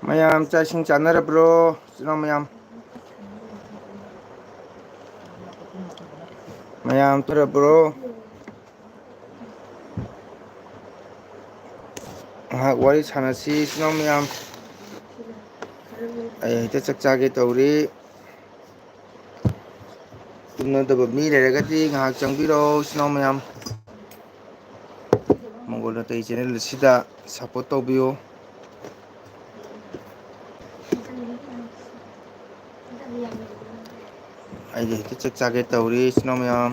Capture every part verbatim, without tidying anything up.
ꯃꯌꯥꯝ ꯆꯥꯛ ꯏꯁꯤꯡ ꯆꯥꯅꯔꯕ꯭ꯔꯣ, ꯏꯆꯤꯟ ꯏꯅꯥꯎ ꯃꯌꯥꯝ? ꯃꯌꯥꯝ ꯇꯨꯔꯕ꯭ꯔꯣ? ꯉꯥꯏꯍꯥꯛ ꯋꯥꯔꯤ ꯁꯥꯟꯅꯁꯤ, ꯏꯆꯤꯟ ꯏꯅꯥꯎ ꯃꯌꯥꯝ꯫ ꯑꯩ ꯍꯦꯛꯇ ꯆꯥꯛ ꯆꯥꯒꯦ ꯇꯧꯔꯤ꯫ ꯇꯨꯝꯅꯗꯕ ꯃꯤ ꯂꯩꯔꯒꯗꯤ ꯉꯥꯏꯍꯥꯛ ꯆꯪꯕꯤꯔꯛꯑꯣ, ꯏꯆꯤꯟ ꯏꯅꯥꯎ ꯃꯌꯥꯝ꯫ ꯃꯪꯒꯣꯜ ꯂꯣꯇꯩ ꯆꯦꯅꯦꯜ ꯑꯁꯤꯗ ꯁꯞꯄꯣꯔꯠ ꯇꯧꯕꯤꯌꯨ꯫ ꯑꯩꯗꯤ ꯍꯦꯛꯇ ꯆꯥꯛ ꯆꯥꯒꯦ ꯇꯧꯔꯤ, ꯏꯆꯤꯟ ꯏꯅꯥꯎ ꯃꯌꯥꯝ꯫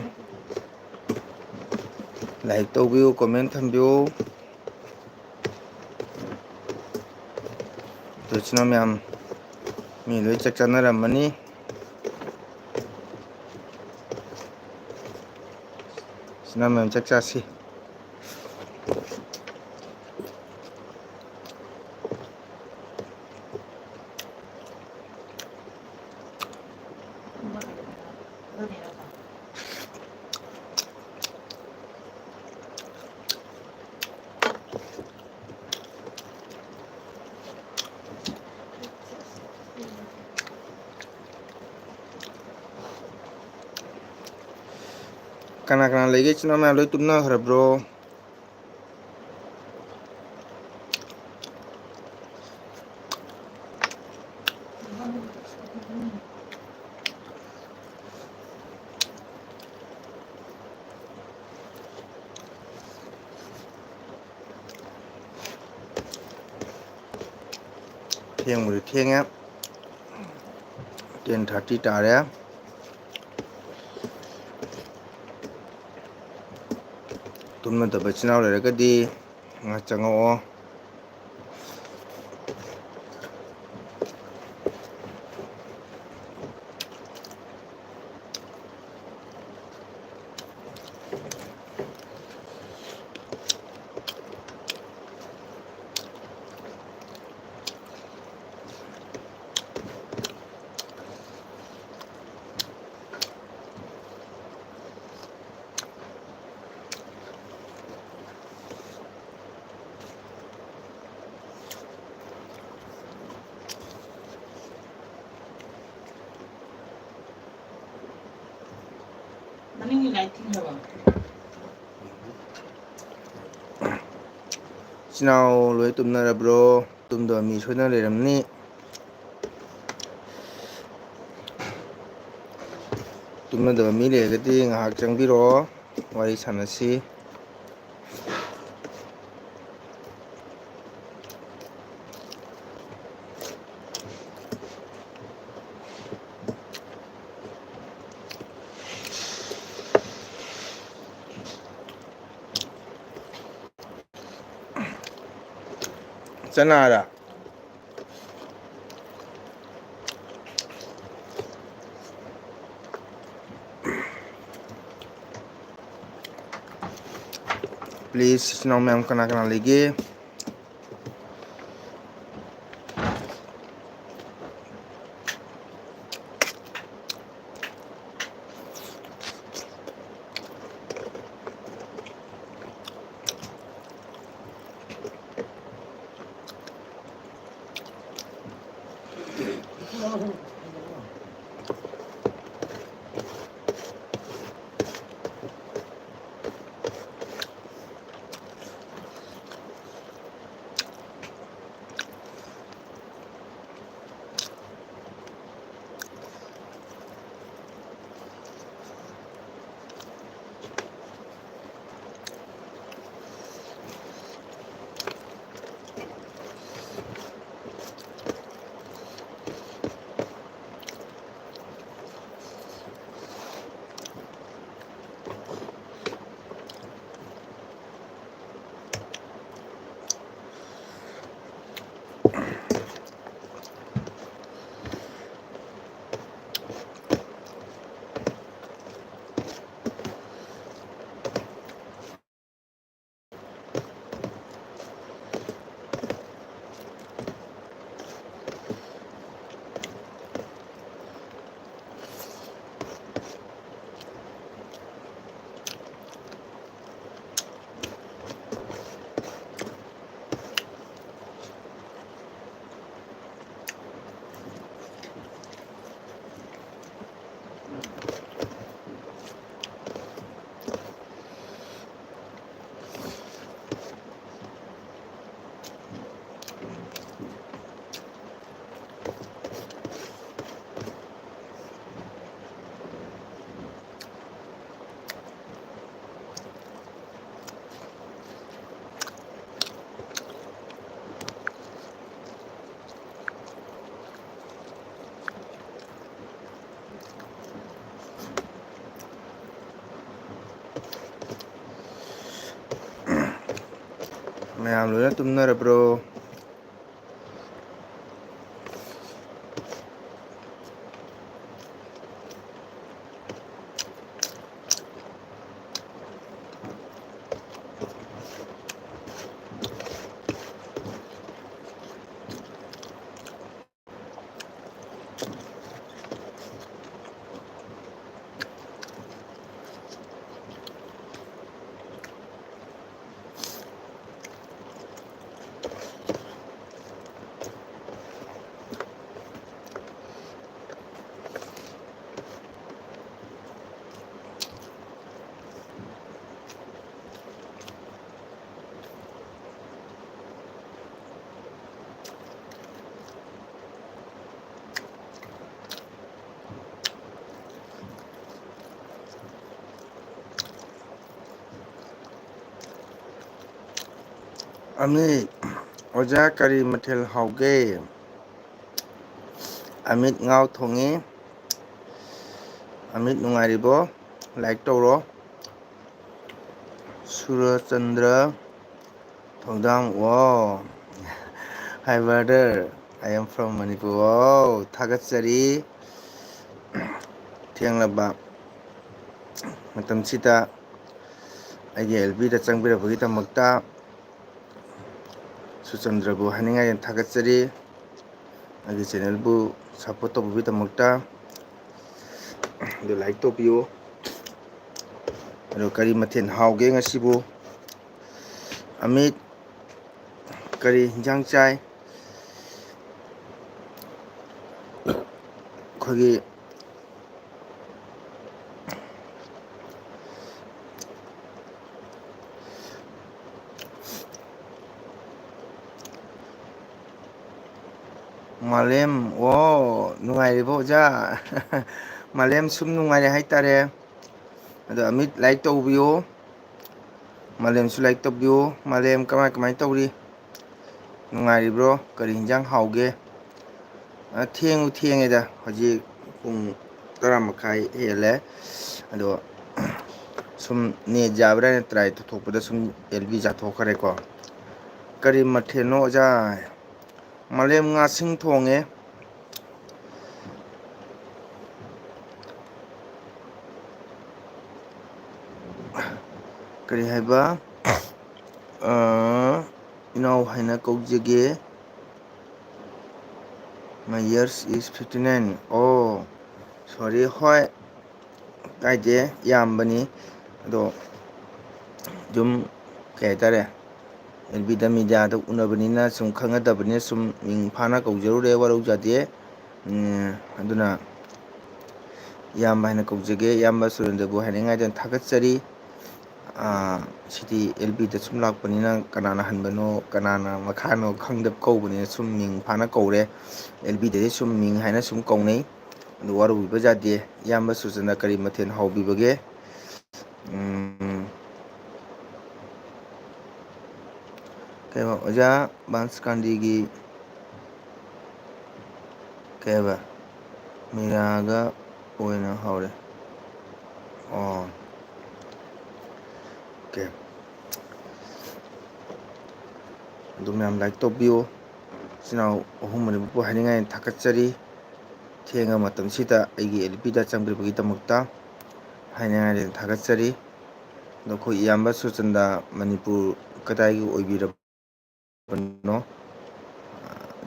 ꯂꯥꯏꯛ ꯇꯧꯕꯤꯌꯨ, ꯀꯣꯃꯦꯟ ꯊꯝꯕꯤꯌꯨ꯫ ꯑꯗꯨ ꯏꯆꯤꯟ ꯏꯅꯥꯎ ꯃꯌꯥꯝ, ꯃꯤ ꯂꯣꯏ ꯆꯥꯛ ꯆꯥꯅꯔꯝꯃꯅꯤ꯫ ꯏꯆꯤꯟ ꯏꯅꯥꯎ ꯃꯌꯥꯝ ꯆꯥꯛ ꯆꯥꯁꯤ꯫ ꯀꯅꯥ ꯀꯅꯥ ꯂꯩꯒꯦ? ꯏꯆꯤꯟ ꯏꯅꯥꯎ ꯃꯌꯥꯝ ꯂꯣꯏ ꯇꯨꯝꯅꯈ꯭ꯔꯕ꯭ꯔꯣ? ꯊꯦꯡꯕꯨꯗꯤ ꯊꯦꯡꯉꯦ, ten thirty ꯇꯥꯔꯦ꯫ ꯇꯨꯝꯅꯗꯕ ꯏꯆꯤꯟ ꯏꯅꯥꯎ ꯂꯩꯔꯒꯗꯤ ꯉꯥꯏꯍꯥꯛ ꯆꯪꯉꯛꯑꯣ꯫ ꯃꯅꯤꯡꯒꯤ ꯂꯥꯏꯠ ꯊꯤꯟꯈ꯭ꯔꯕ? ꯏꯆꯤꯟ ꯏꯅꯥꯎ ꯂꯣꯏ ꯇꯨꯝꯅꯔꯕ꯭ꯔꯣ? ꯇꯨꯝꯗꯕ ꯃꯤ ꯁꯣꯏꯗꯅ ꯂꯩꯔꯝꯅꯤ꯫ ꯇꯨꯝꯅꯗꯕ ꯃꯤ ꯂꯩꯔꯒꯗꯤ ꯉꯥꯏꯍꯥꯛ ꯆꯪꯕꯤꯔꯛꯑꯣ, ꯋꯥꯔꯤ ꯁꯥꯟꯅꯁꯤ꯫ ꯆꯅꯥꯔ? Please, ꯏꯆꯤꯟ ꯏꯅꯥꯎ ꯃꯌꯥꯝ ꯀꯅꯥ ꯀꯅꯥ ꯂꯩꯒꯦ? ꯃꯌꯥꯝ ꯂꯣꯏꯅ ꯇꯨꯝꯅꯔꯕ꯭ꯔꯣ? ꯑꯃꯤ, ꯑꯣꯖꯥ ꯀꯔꯤ ꯃꯊꯦꯜ ꯍꯥꯎꯒꯦ? ꯑꯃꯤꯠ ꯉꯥꯎ ꯊꯣꯡꯉꯤ꯫ ꯑꯃꯤꯠ ꯅꯨꯡꯉꯥꯏꯔꯤꯕꯣ? Like ꯇꯧꯔꯣ꯫ ꯁꯨꯔꯆꯟꯗ꯭ꯔ ꯊꯧꯗꯥꯝ, wow. Hi brother, I am from Manipur. Wow, ꯊꯥꯒꯠꯆꯔꯤ꯫ ꯊꯦꯡꯂꯕ ꯃꯇꯝꯁꯤꯗ ꯑꯩꯒꯤ L Bꯗ ꯆꯪꯕꯤꯔꯛꯄꯒꯤꯗꯃꯛꯇ ꯁꯨꯔꯆꯟꯗ꯭ꯔꯕꯨ ꯍꯥꯏꯅꯤꯡꯉꯥꯏ ꯌꯥꯝ ꯊꯥꯒꯠꯆꯔꯤ꯫ ꯑꯩꯒꯤ channelꯕꯨ support ꯇꯧꯕꯤꯕꯒꯤꯗꯃꯛꯇ꯫ ꯑꯗꯨ like ꯇꯧꯕꯤꯌꯨ꯫ ꯑꯗꯣ ꯀꯔꯤ ꯃꯊꯦꯜ ꯍꯥꯎꯒꯦ ꯉꯁꯤꯕꯨ? ꯑꯃꯤꯠ, ꯀꯔꯤ ꯍꯤꯟꯖꯥꯡ ꯆꯥꯏ? ꯑꯩꯈꯣꯏꯒꯤ ꯃꯥꯂꯦꯝ, ꯑꯣ, ꯅꯨꯡꯉꯥꯏꯔꯤꯕꯣ ꯑꯣꯖꯥ? ꯃꯥꯂꯦꯝ ꯁꯨꯝ ꯅꯨꯡꯉꯥꯏꯔꯦ ꯍꯥꯏꯇꯥꯔꯦ꯫ ꯑꯗꯣ ꯑꯃꯤꯠ like ꯇꯧꯕꯤꯌꯨ, ꯃꯥꯂꯦꯝꯁꯨ like ꯇꯧꯕꯤꯌꯨ꯫ ꯃꯥꯂꯦꯝ ꯀꯃꯥꯏ ꯀꯃꯥꯏ ꯇꯧꯔꯤ? ꯅꯨꯡꯉꯥꯏꯔꯤꯕ꯭ꯔꯣ? ꯀꯔꯤ ꯍꯤꯟꯖꯥꯡ ꯍꯥꯎꯒꯦ? ꯑ, ꯊꯦꯡꯉꯨ ꯊꯦꯡꯉꯦꯗ, ꯍꯧꯖꯤꯛ ꯄꯨꯡ ꯇꯔꯥ ꯃꯈꯥꯏ ꯍꯦꯜꯂꯦ꯫ ꯑꯗꯣ ꯁꯨꯝ net ꯌꯥꯕ꯭ꯔꯥ ꯍꯥꯏꯅ try ꯇꯧꯊꯣꯛꯄꯗ ꯁꯨꯝ L B ꯆꯥꯊꯣꯛꯈ꯭ꯔꯦꯀꯣ꯫ ꯀꯔꯤ ꯃꯊꯦꯜꯅꯣ ꯑꯣꯖꯥ? ꯃꯥꯂꯦꯝ ꯉꯥꯁꯤꯡ ꯊꯣꯡꯉꯦ꯫ ꯀꯔꯤ ꯍꯥꯏꯕ? ꯑ, ꯏꯅꯥꯎ ꯍꯥꯏꯅ ꯀꯧꯖꯒꯦ꯫ My years is fifty nine. ꯑꯣ, sorry. ꯍꯣꯏ, ꯀꯥꯏꯗꯦ, ꯏꯌꯥꯝꯕꯅꯤ꯫ ꯑꯗꯣ ꯑꯗꯨꯝ, ꯀꯩ ꯍꯥꯏꯇꯥꯔꯦ, ꯑꯦꯜꯕꯤꯗ ꯃꯦꯗꯤꯌꯥꯗ ꯎꯅꯕꯅꯤꯅ ꯁꯨꯝ ꯈꯪꯅꯗꯕꯅꯤꯅ ꯁꯨꯝ ꯃꯤꯡ ꯐꯥꯅ ꯀꯧꯖꯔꯨꯔꯦ, ꯋꯥꯔꯧꯖꯗꯦ꯫ ꯎꯝ, ꯑꯗꯨꯅ ꯏꯌꯥꯝꯕ ꯍꯥꯏꯅ ꯀꯧꯖꯒꯦ꯫ ꯏꯌꯥꯝꯕ ꯁꯨꯔꯦꯟꯗ꯭ꯔꯕꯨ ꯍꯥꯏꯅꯤꯡꯉꯥꯏꯗ ꯊꯥꯒꯠꯆꯔꯤ꯫ ꯑꯥ, ꯁꯤꯗꯤ ꯑꯦꯜꯕꯤꯗ ꯁꯨꯝ ꯂꯥꯛꯄꯅꯤꯅ ꯀꯅꯥꯅ ꯍꯟꯕꯅꯣ, ꯀꯅꯥꯅ ꯃꯈꯥꯅꯣ ꯈꯪꯗꯕ ꯀꯧꯕꯅꯤꯅ ꯁꯨꯝ ꯃꯤꯡ ꯐꯥꯅ ꯀꯧꯔꯦ꯫ ꯑꯦꯜꯕꯤꯗꯗꯤ ꯁꯨꯝ ꯃꯤꯡ ꯍꯥꯏꯅ ꯁꯨꯝ ꯀꯧꯅꯩ꯫ ꯑꯗꯨ ꯋꯥꯔꯧꯕꯤꯕ ꯌꯥꯗꯦ꯫ ꯏꯌꯥꯝꯕ ꯁꯨꯔꯆꯟꯗ꯭ꯔ, ꯀꯔꯤ ꯃꯊꯦꯜ ꯍꯥꯎꯕꯤꯕꯒꯦ? ꯎꯝ, ꯀꯩꯕ, ꯑꯣꯖꯥ ꯕꯥꯟꯁꯀꯥꯟꯗꯤꯒꯤ ꯀꯩꯕ, ꯃꯤꯔꯥꯒ ꯑꯣꯏꯅ ꯍꯧꯔꯦ꯫ ꯑꯣ, ꯑꯣꯀꯦ꯫ ꯑꯗꯨ ꯃꯌꯥꯝ ꯂꯥꯏꯛ ꯇꯧꯕꯤꯌꯨ꯫ ꯏꯆꯤꯟ ꯏꯅꯥꯎ ꯑꯍꯨꯝ ꯃꯔꯤꯕꯨ ꯍꯥꯏꯅꯤꯡꯉꯥꯏ ꯊꯥꯒꯠꯆꯔꯤ꯫ ꯊꯦꯡꯉ ꯃꯇꯝꯁꯤꯗ ꯑꯩꯒꯤ ꯑꯦꯜ ꯄꯤꯗ ꯆꯪꯕꯤꯕꯒꯤꯗꯃꯛꯇ ꯍꯥꯏꯅꯤꯡꯉꯥꯏ ꯊꯥꯒꯠꯆꯔꯤ꯫ ꯑꯗꯣ ꯑꯩꯈꯣꯏ ꯏꯌꯥꯝꯕ ꯁꯨꯔꯆꯟꯗ ꯃꯅꯤꯄꯨꯔ ꯀꯗꯥꯏꯒꯤ ꯑꯣꯏꯕꯤꯔꯕꯅꯣ?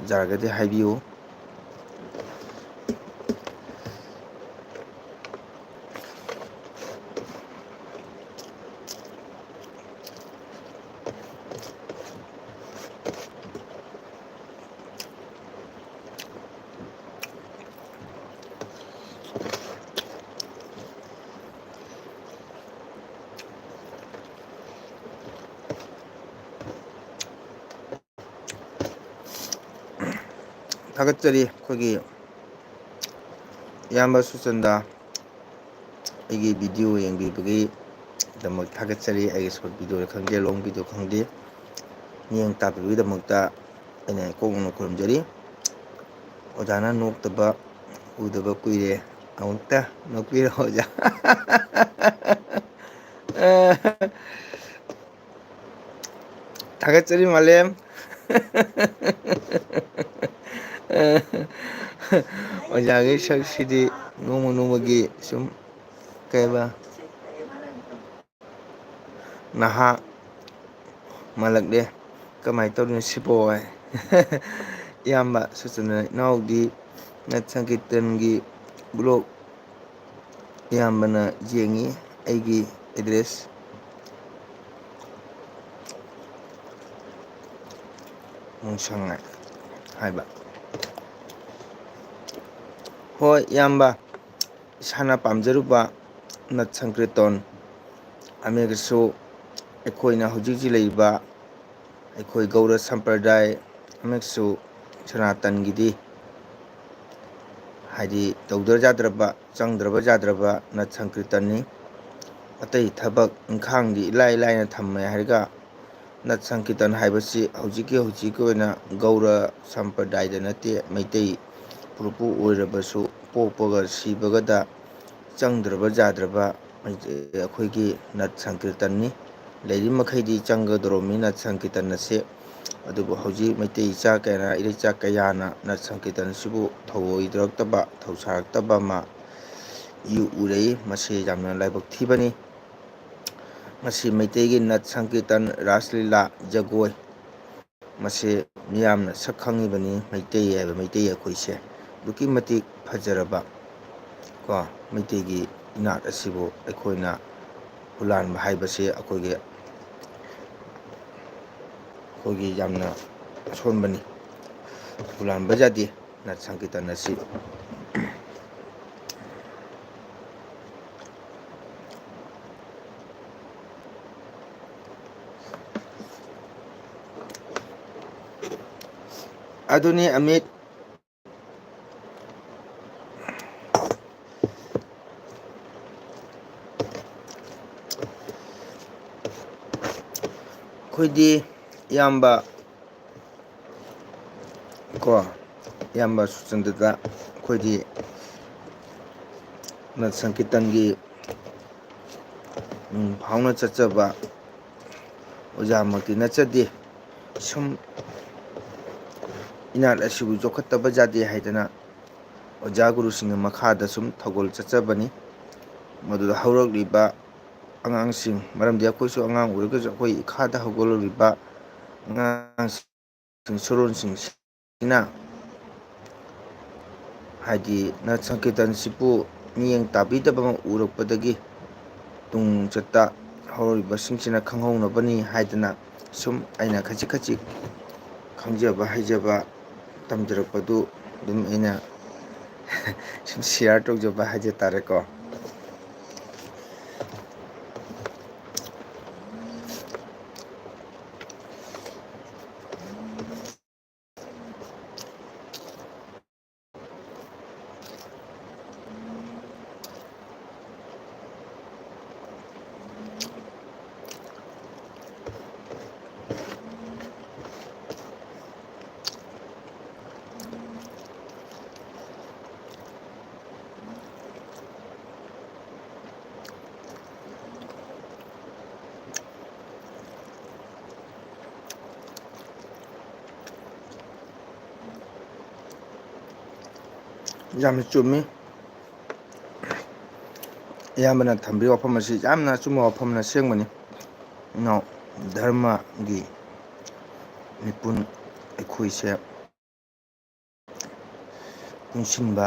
ꯌꯥꯔꯒꯗꯤ ꯍꯥꯏꯕꯤꯌꯨ꯫ ꯊꯥꯒꯠꯆꯔꯤ ꯑꯩꯈꯣꯏꯒꯤ ꯏꯌꯥꯝꯕ ꯁꯨꯆꯟꯗ, ꯑꯩꯒꯤ ꯚꯤꯗꯤꯑꯣ ꯌꯦꯡꯕꯤꯕꯒꯤꯗꯃꯛ ꯊꯥꯒꯠꯆꯔꯤ꯫ ꯑꯩꯒꯤ ꯁꯣꯔꯠ ꯚꯤꯗꯤꯑꯣꯗ ꯈꯪꯗꯦ, ꯂꯣꯡ ꯚꯤꯗꯤꯑꯣ ꯈꯪꯗꯦ, ꯃꯤꯠꯌꯦꯡ ꯇꯥꯕꯤꯕꯒꯤꯗꯃꯛꯇ ꯑꯩꯅ ꯏꯀꯣꯛꯅꯅ ꯈꯨꯔꯨꯝꯖꯔꯤ꯫ ꯑꯣꯖꯥꯅ ꯅꯣꯛꯇꯕ ꯎꯗꯕ ꯀꯨꯏꯔꯦ, ꯑꯃꯨꯛꯇ ꯅꯣꯛꯄꯤꯔꯣ ꯑꯣꯖꯥ꯫ ꯊꯥꯒꯠꯆꯔꯤ, ꯃꯥꯂꯦꯝ꯫ ꯑꯣꯖꯥꯒꯤ ꯁꯛꯁꯤꯗꯤ ꯅꯣꯡꯃ ꯅꯣꯡꯃꯒꯤ ꯁꯨꯝ ꯀꯩꯕ ꯅꯍꯥ ꯃꯥꯜꯂꯛꯂꯦ꯫ ꯀꯃꯥꯏꯅ ꯇꯧꯔꯤꯅꯣ ꯁꯤꯕꯣ? ꯏꯌꯥꯝꯕ ꯁꯨꯆꯟꯗ꯭ꯔ ꯏꯅꯥꯎꯗꯤ ꯅꯠ ꯁꯪꯀꯤꯔꯇꯟꯒꯤ ꯕ꯭ꯂꯣꯛ ꯑꯌꯥꯝꯕꯅ ꯌꯦꯡꯉꯤ꯫ ꯑꯩꯒꯤ ꯑꯦꯗ꯭ꯔꯦꯁ ꯃꯨꯡꯁꯪꯉꯥꯏ ꯍꯥꯏꯕ꯫ ꯍꯣꯏ, ꯏꯌꯥꯝꯕ, ꯏꯁꯥꯅ ꯄꯥꯝꯖꯔꯨꯕ ꯅꯠ ꯁꯪꯀ꯭ꯔꯤꯇꯣꯟ ꯑꯃꯒꯁꯨ ꯑꯩꯈꯣꯏꯅ ꯍꯧꯖꯤꯛ ꯍꯧꯖꯤꯛ ꯂꯩꯔꯤꯕ ꯑꯩꯈꯣꯏ ꯒꯧꯔ ꯁꯝꯄ꯭ꯔꯗꯥꯏ ꯑꯃꯁꯨ ꯁꯅꯥꯇꯟꯒꯤꯗꯤ ꯍꯥꯏꯗꯤ ꯇꯧꯗ꯭ꯔ ꯌꯥꯗ꯭ꯔꯕ, ꯆꯪꯗ꯭ꯔꯕ ꯌꯥꯗ꯭ꯔꯕ ꯅꯠ ꯁꯪꯀ꯭ꯔꯤꯇꯟꯅꯤ꯫ ꯑꯇꯩ ꯊꯕꯛ ꯏꯪꯈꯥꯡꯗꯤ ꯏꯂꯥꯏ ꯂꯥꯏꯅ ꯊꯝꯃꯦ ꯍꯥꯏꯔꯒ ꯅꯠ ꯁꯪꯀꯤꯔꯇꯟ ꯍꯥꯏꯕꯁꯤ ꯍꯧꯖꯤꯛꯀꯤ ꯍꯧꯖꯤꯛꯀꯤ ꯑꯣꯏꯅ ꯒꯧꯔ ꯁꯝꯄ꯭ꯔꯗꯥꯏꯗ ꯅꯠꯇꯦ, ꯃꯩꯇꯩ ꯐꯨꯔꯨꯞꯄꯨ ꯑꯣꯏꯔꯕꯁꯨ ꯄꯣꯛꯄꯒ ꯁꯤꯕꯒꯗ ꯆꯪꯗ꯭ꯔꯕ ꯌꯥꯗ꯭ꯔꯕ ꯑꯩꯈꯣꯏꯒꯤ ꯅꯠ ꯁꯪꯀꯤꯔꯇꯟꯅꯤ꯫ ꯂꯩꯔꯤ ꯃꯈꯩꯗꯤ ꯆꯪꯒꯗꯧꯔꯝꯃꯤ ꯅꯠ ꯁꯪꯀꯤꯔꯇꯟ ꯑꯁꯤ꯫ ꯑꯗꯨꯕꯨ ꯍꯧꯖꯤꯛ ꯃꯩꯇꯩ ꯏꯆꯥ ꯀꯌꯥꯅ, ꯏꯔꯩꯆꯥ ꯀꯌꯥꯅ ꯅꯠ ꯁꯪꯀꯤꯔꯇꯟ ꯑꯁꯤꯕꯨ ꯊꯧꯑꯣꯏꯗꯔꯛꯇꯕ, ꯊꯧꯁꯥꯔꯛꯇꯕ ꯑꯃ ꯎꯔꯛꯏ꯫ ꯃꯁꯤ ꯌꯥꯝꯅ ꯂꯥꯏꯕꯛ ꯊꯤꯕꯅꯤ꯫ ꯃꯁꯤ ꯃꯩꯇꯩꯒꯤ ꯅꯠ ꯁꯪꯀꯤꯔꯇꯟ, ꯔꯥꯁ ꯂꯤꯂꯥ, ꯖꯒꯣꯏ, ꯃꯁꯤ ꯃꯤꯌꯥꯝꯅ ꯁꯛ ꯈꯪꯉꯤꯕꯅꯤ꯫ ꯃꯩꯇꯩ ꯍꯥꯏꯕ ꯃꯩꯇꯩ ꯑꯩꯈꯣꯏꯁꯦ ꯑꯗꯨꯛꯀꯤ ꯃꯇꯤꯛ ꯐꯖꯔꯕ ꯀꯣ, ꯃꯩꯇꯩꯒꯤ ꯏꯅꯥꯠ ꯑꯁꯤꯕꯨ ꯑꯩꯈꯣꯏꯅ ꯍꯨꯔꯥꯟꯕ ꯍꯥꯏꯕꯁꯤ ꯑꯩꯈꯣꯏꯒꯤ, ꯑꯩꯈꯣꯏꯒꯤ ꯌꯥꯝꯅ ꯑꯁꯣꯟꯕꯅꯤ꯫ ꯍꯨꯔꯥꯟꯕ ꯌꯥꯗꯦ ꯅꯠ ꯁꯪꯀꯤꯔꯇꯟ ꯑꯁꯤ꯫ ꯑꯗꯨꯅꯤ ꯑꯃꯤꯠ꯫ ꯑꯩꯈꯣꯏꯗꯤ ꯏꯌꯥꯝꯕ ꯀꯣ, ꯏꯌꯥꯝꯕ ꯁꯨꯆꯟꯗ꯭ꯔꯗ ꯑꯩꯈꯣꯏꯗꯤ ꯅꯠ ꯁꯪꯀꯤꯔꯇꯟꯒꯤ ꯃꯤꯡ ꯐꯥꯎꯅ ꯆꯠꯆꯕ ꯑꯣꯖꯥꯃꯛꯇꯤ ꯅꯠꯆꯗꯦ꯫ ꯁꯨꯝ ꯏꯅꯥꯠ ꯑꯁꯤꯕꯨ ꯌꯣꯛꯈꯠꯇꯕ ꯌꯥꯗꯦ ꯍꯥꯏꯗꯅ ꯑꯣꯖꯥ ꯒꯨꯔꯨꯁꯤꯡꯒꯤ ꯃꯈꯥꯗ ꯁꯨꯝ ꯊꯧꯒꯜ ꯆꯠꯆꯕꯅꯤ꯫ ꯃꯗꯨꯗ ꯍꯧꯔꯛꯂꯤꯕ ꯑꯉꯥꯡꯁꯤꯡ, ꯃꯔꯝꯗꯤ ꯑꯩꯈꯣꯏꯁꯨ ꯑꯉꯥꯡ ꯑꯣꯏꯔꯒꯁꯨ ꯑꯩꯈꯣꯏ ꯏꯈꯥꯗ ꯍꯧꯒꯠꯂꯛꯂꯤꯕ ꯑꯉꯥꯡꯁꯤꯡ, ꯁꯨꯔꯣꯟꯁꯤꯡꯁꯤꯅ ꯍꯥꯏꯗꯤ ꯅꯠ ꯁꯪꯀꯤꯔꯇꯟꯁꯤꯕꯨ ꯃꯤꯠꯌꯦꯡ ꯇꯥꯕꯤꯗꯕ ꯑꯃ ꯎꯔꯛꯄꯗꯒꯤ ꯇꯨꯡ ꯆꯠꯇ ꯍꯧꯔꯛꯂꯤꯕꯁꯤꯡꯁꯤꯅ ꯈꯪꯍꯧꯅꯕꯅꯤ ꯍꯥꯏꯗꯅ ꯁꯨꯝ ꯑꯩꯅ ꯈꯖꯤꯛ ꯈꯖꯤꯛ ꯈꯪꯖꯕ ꯍꯩꯖꯕ ꯇꯝꯖꯔꯛꯄꯗꯨ ꯑꯗꯨꯝ ꯑꯩꯅ ꯁꯨꯝ ꯁꯤꯌꯥꯔ ꯇꯧꯖꯕ ꯍꯥꯏꯖ ꯇꯥꯔꯦꯀꯣ꯫ ꯌꯥꯝꯅ ꯆꯨꯝꯃꯤ꯫ ꯑꯌꯥꯝꯕꯅ ꯊꯝꯕꯤꯔꯤꯕ ꯋꯥꯐꯝ ꯑꯁꯤ ꯌꯥꯝꯅ ꯑꯆꯨꯝꯕ ꯋꯥꯐꯝꯅ ꯑꯁꯦꯡꯕꯅꯤ꯫ ꯏꯅꯥꯎ, ꯙꯔꯃꯒꯤ ꯃꯤꯄꯨꯟ ꯑꯩꯈꯣꯏꯁꯦ ꯄꯨꯟꯁꯤꯟꯕ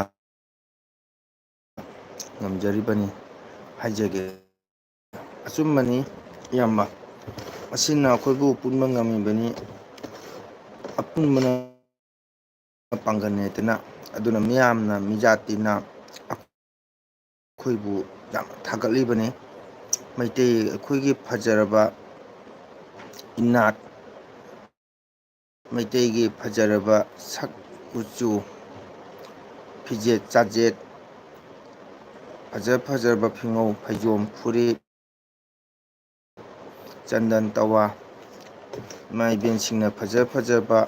ꯉꯝꯖꯔꯤꯕꯅꯤ ꯍꯥꯏꯖꯒꯦ꯫ ꯑꯆꯨꯝꯕꯅꯤ ꯏꯌꯥꯝꯕ, ꯑꯁꯤꯅ ꯑꯩꯈꯣꯏꯕꯨ ꯄꯨꯟꯕ ꯉꯝꯃꯤꯕꯅꯤ꯫ ꯑꯄꯨꯟꯕꯅ ꯄꯥꯡꯒꯜꯅꯦꯗꯅ, ꯑꯗꯨꯅ ꯃꯤꯌꯥꯝꯅ, ꯃꯤꯖꯥꯇꯤꯅ ꯑꯩꯈꯣꯏꯕꯨ ꯌꯥꯝ ꯊꯥꯒꯠꯂꯤꯕꯅꯤ꯫ ꯃꯩꯇꯩ ꯑꯩꯈꯣꯏꯒꯤ ꯐꯖꯔꯕ ꯏꯅꯥꯠ, ꯃꯩꯇꯩꯒꯤ ꯐꯖꯔꯕ ꯁꯛ ꯀꯨꯆꯨ, ꯐꯤꯖꯦꯠ ꯆꯥꯖꯦꯠ, ꯐꯖ ꯐꯖꯔꯕ ꯐꯤꯉꯧ ꯐꯩꯖꯣꯝ ꯐꯨꯔꯤꯠ, ꯆꯟꯗꯟ ꯇꯋꯥ, ꯏꯃꯥ ꯏꯕꯦꯟꯁꯤꯡꯅ ꯐꯖ ꯐꯖꯕ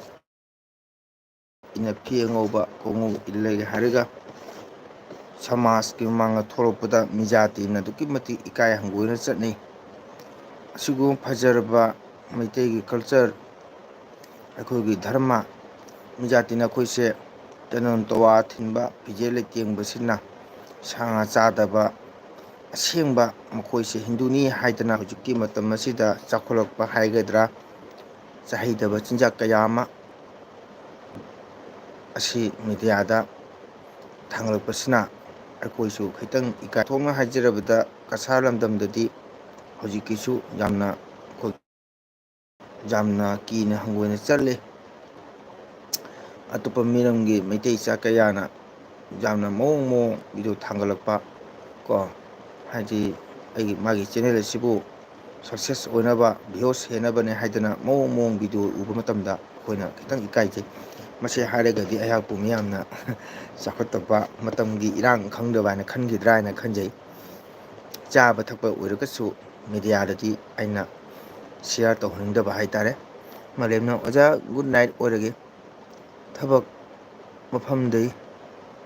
ꯏꯟꯅ ꯐꯤ ꯑꯉꯧꯕ ꯈꯣꯡꯎꯞ ꯏꯜꯂꯒꯦ ꯍꯥꯏꯔꯒ ꯁꯃꯥꯖꯀꯤ ꯃꯃꯥꯡꯗ ꯊꯣꯛꯂꯛꯄꯗ ꯃꯤꯖꯥꯇꯤꯅ ꯑꯗꯨꯛꯀꯤ ꯃꯇꯤꯛ ꯏꯀꯥꯏ ꯍꯪꯒꯣꯏꯅ ꯆꯠꯅꯩ꯫ ꯑꯁꯤꯒꯨꯝꯕ ꯐꯖꯔꯕ ꯃꯩꯇꯩꯒꯤ culture, ꯑꯩꯈꯣꯏꯒꯤ ꯙꯔꯃ, ꯃꯤꯖꯥꯇꯤꯅ ꯑꯩꯈꯣꯏꯁꯦ ꯇꯅꯣꯟ ꯇꯋꯥ ꯊꯤꯟꯕ, ꯐꯤꯖꯦ ꯂꯩꯇꯦꯡꯕꯁꯤꯅ ꯁꯥ ꯉꯥ ꯆꯥꯗꯕ, ꯑꯁꯦꯡꯕ ꯃꯈꯣꯏꯁꯦ ꯍꯤꯟꯗꯨꯅꯤ ꯍꯥꯏꯗꯅ ꯍꯧꯖꯤꯛꯀꯤ ꯃꯇꯝ ꯑꯁꯤꯗ ꯆꯥꯎꯈꯠꯂꯛꯄ ꯍꯥꯏꯒꯗ꯭ꯔꯥ, ꯆꯥꯍꯩꯗꯕ ꯆꯤꯟꯖꯥꯛ ꯀꯌꯥ ꯑꯃ ꯑꯁꯤ ꯃꯦꯗꯤꯌꯥꯗ ꯊꯥꯡꯒꯠꯂꯛꯄꯁꯤꯅ ꯑꯩꯈꯣꯏꯁꯨ ꯈꯤꯇꯪ ꯏꯀꯥꯏ ꯊꯣꯛꯅ ꯍꯥꯏꯖꯔꯕꯗ, ꯀꯁꯥꯔ ꯂꯝꯗꯝꯗꯗꯤ ꯍꯧꯖꯤꯛꯀꯤꯁꯨ ꯌꯥꯝꯅ ꯑꯩꯈꯣꯏ ꯌꯥꯝꯅ ꯀꯤꯅ ꯍꯪꯒꯣꯏꯅ ꯆꯠꯂꯤ꯫ ꯑꯇꯣꯞꯄ ꯃꯤꯔꯝꯒꯤ ꯃꯩꯇꯩ ꯏꯆꯥ ꯀꯌꯥꯅ ꯌꯥꯝꯅ ꯃꯑꯣꯡ ꯃꯑꯣꯡ ꯚꯤꯗꯤꯑꯣ ꯊꯥꯡꯒꯠꯂꯛꯄ ꯀꯣ, ꯍꯥꯏꯗꯤ ꯑꯩꯒꯤ, ꯃꯥꯒꯤ ꯆꯦꯅꯦꯜ ꯑꯁꯤꯕꯨ success ꯑꯣꯏꯅꯕ, views ꯍꯦꯟꯅꯕꯅꯦ ꯍꯥꯏꯗꯅ ꯃꯑꯣꯡ ꯃꯑꯣꯡ ꯚꯤꯗꯤꯑꯣ ꯎꯕ ꯃꯇꯝꯗ ꯑꯩꯈꯣꯏꯅ ꯈꯤꯇꯪ ꯏꯀꯥꯏꯖꯩ꯫ ꯃꯁꯤ ꯍꯥꯏꯔꯒꯗꯤ ꯑꯩꯍꯥꯛꯄꯨ ꯃꯤꯌꯥꯝꯅ ꯆꯥꯎꯈꯠꯇꯕ, ꯃꯇꯝꯒꯤ ꯏꯔꯥꯡ ꯈꯪꯗꯕ ꯍꯥꯏꯅ ꯈꯟꯈꯤꯗ꯭ꯔꯥ ꯍꯥꯏꯅ ꯈꯟꯖꯩ꯫ ꯆꯥꯕ ꯊꯛꯄ ꯑꯣꯏꯔꯒꯁꯨ ꯃꯦꯗꯤꯌꯥꯗꯗꯤ ꯑꯩꯅ share ꯇꯧꯍꯟꯅꯤꯡꯗꯕ ꯍꯥꯏꯇꯥꯔꯦ꯫ ꯃꯥꯂꯦꯝꯅ, "ꯑꯣꯖꯥ, good night ꯑꯣꯏꯔꯒꯦ, ꯊꯕꯛ ꯃꯐꯝꯗꯩ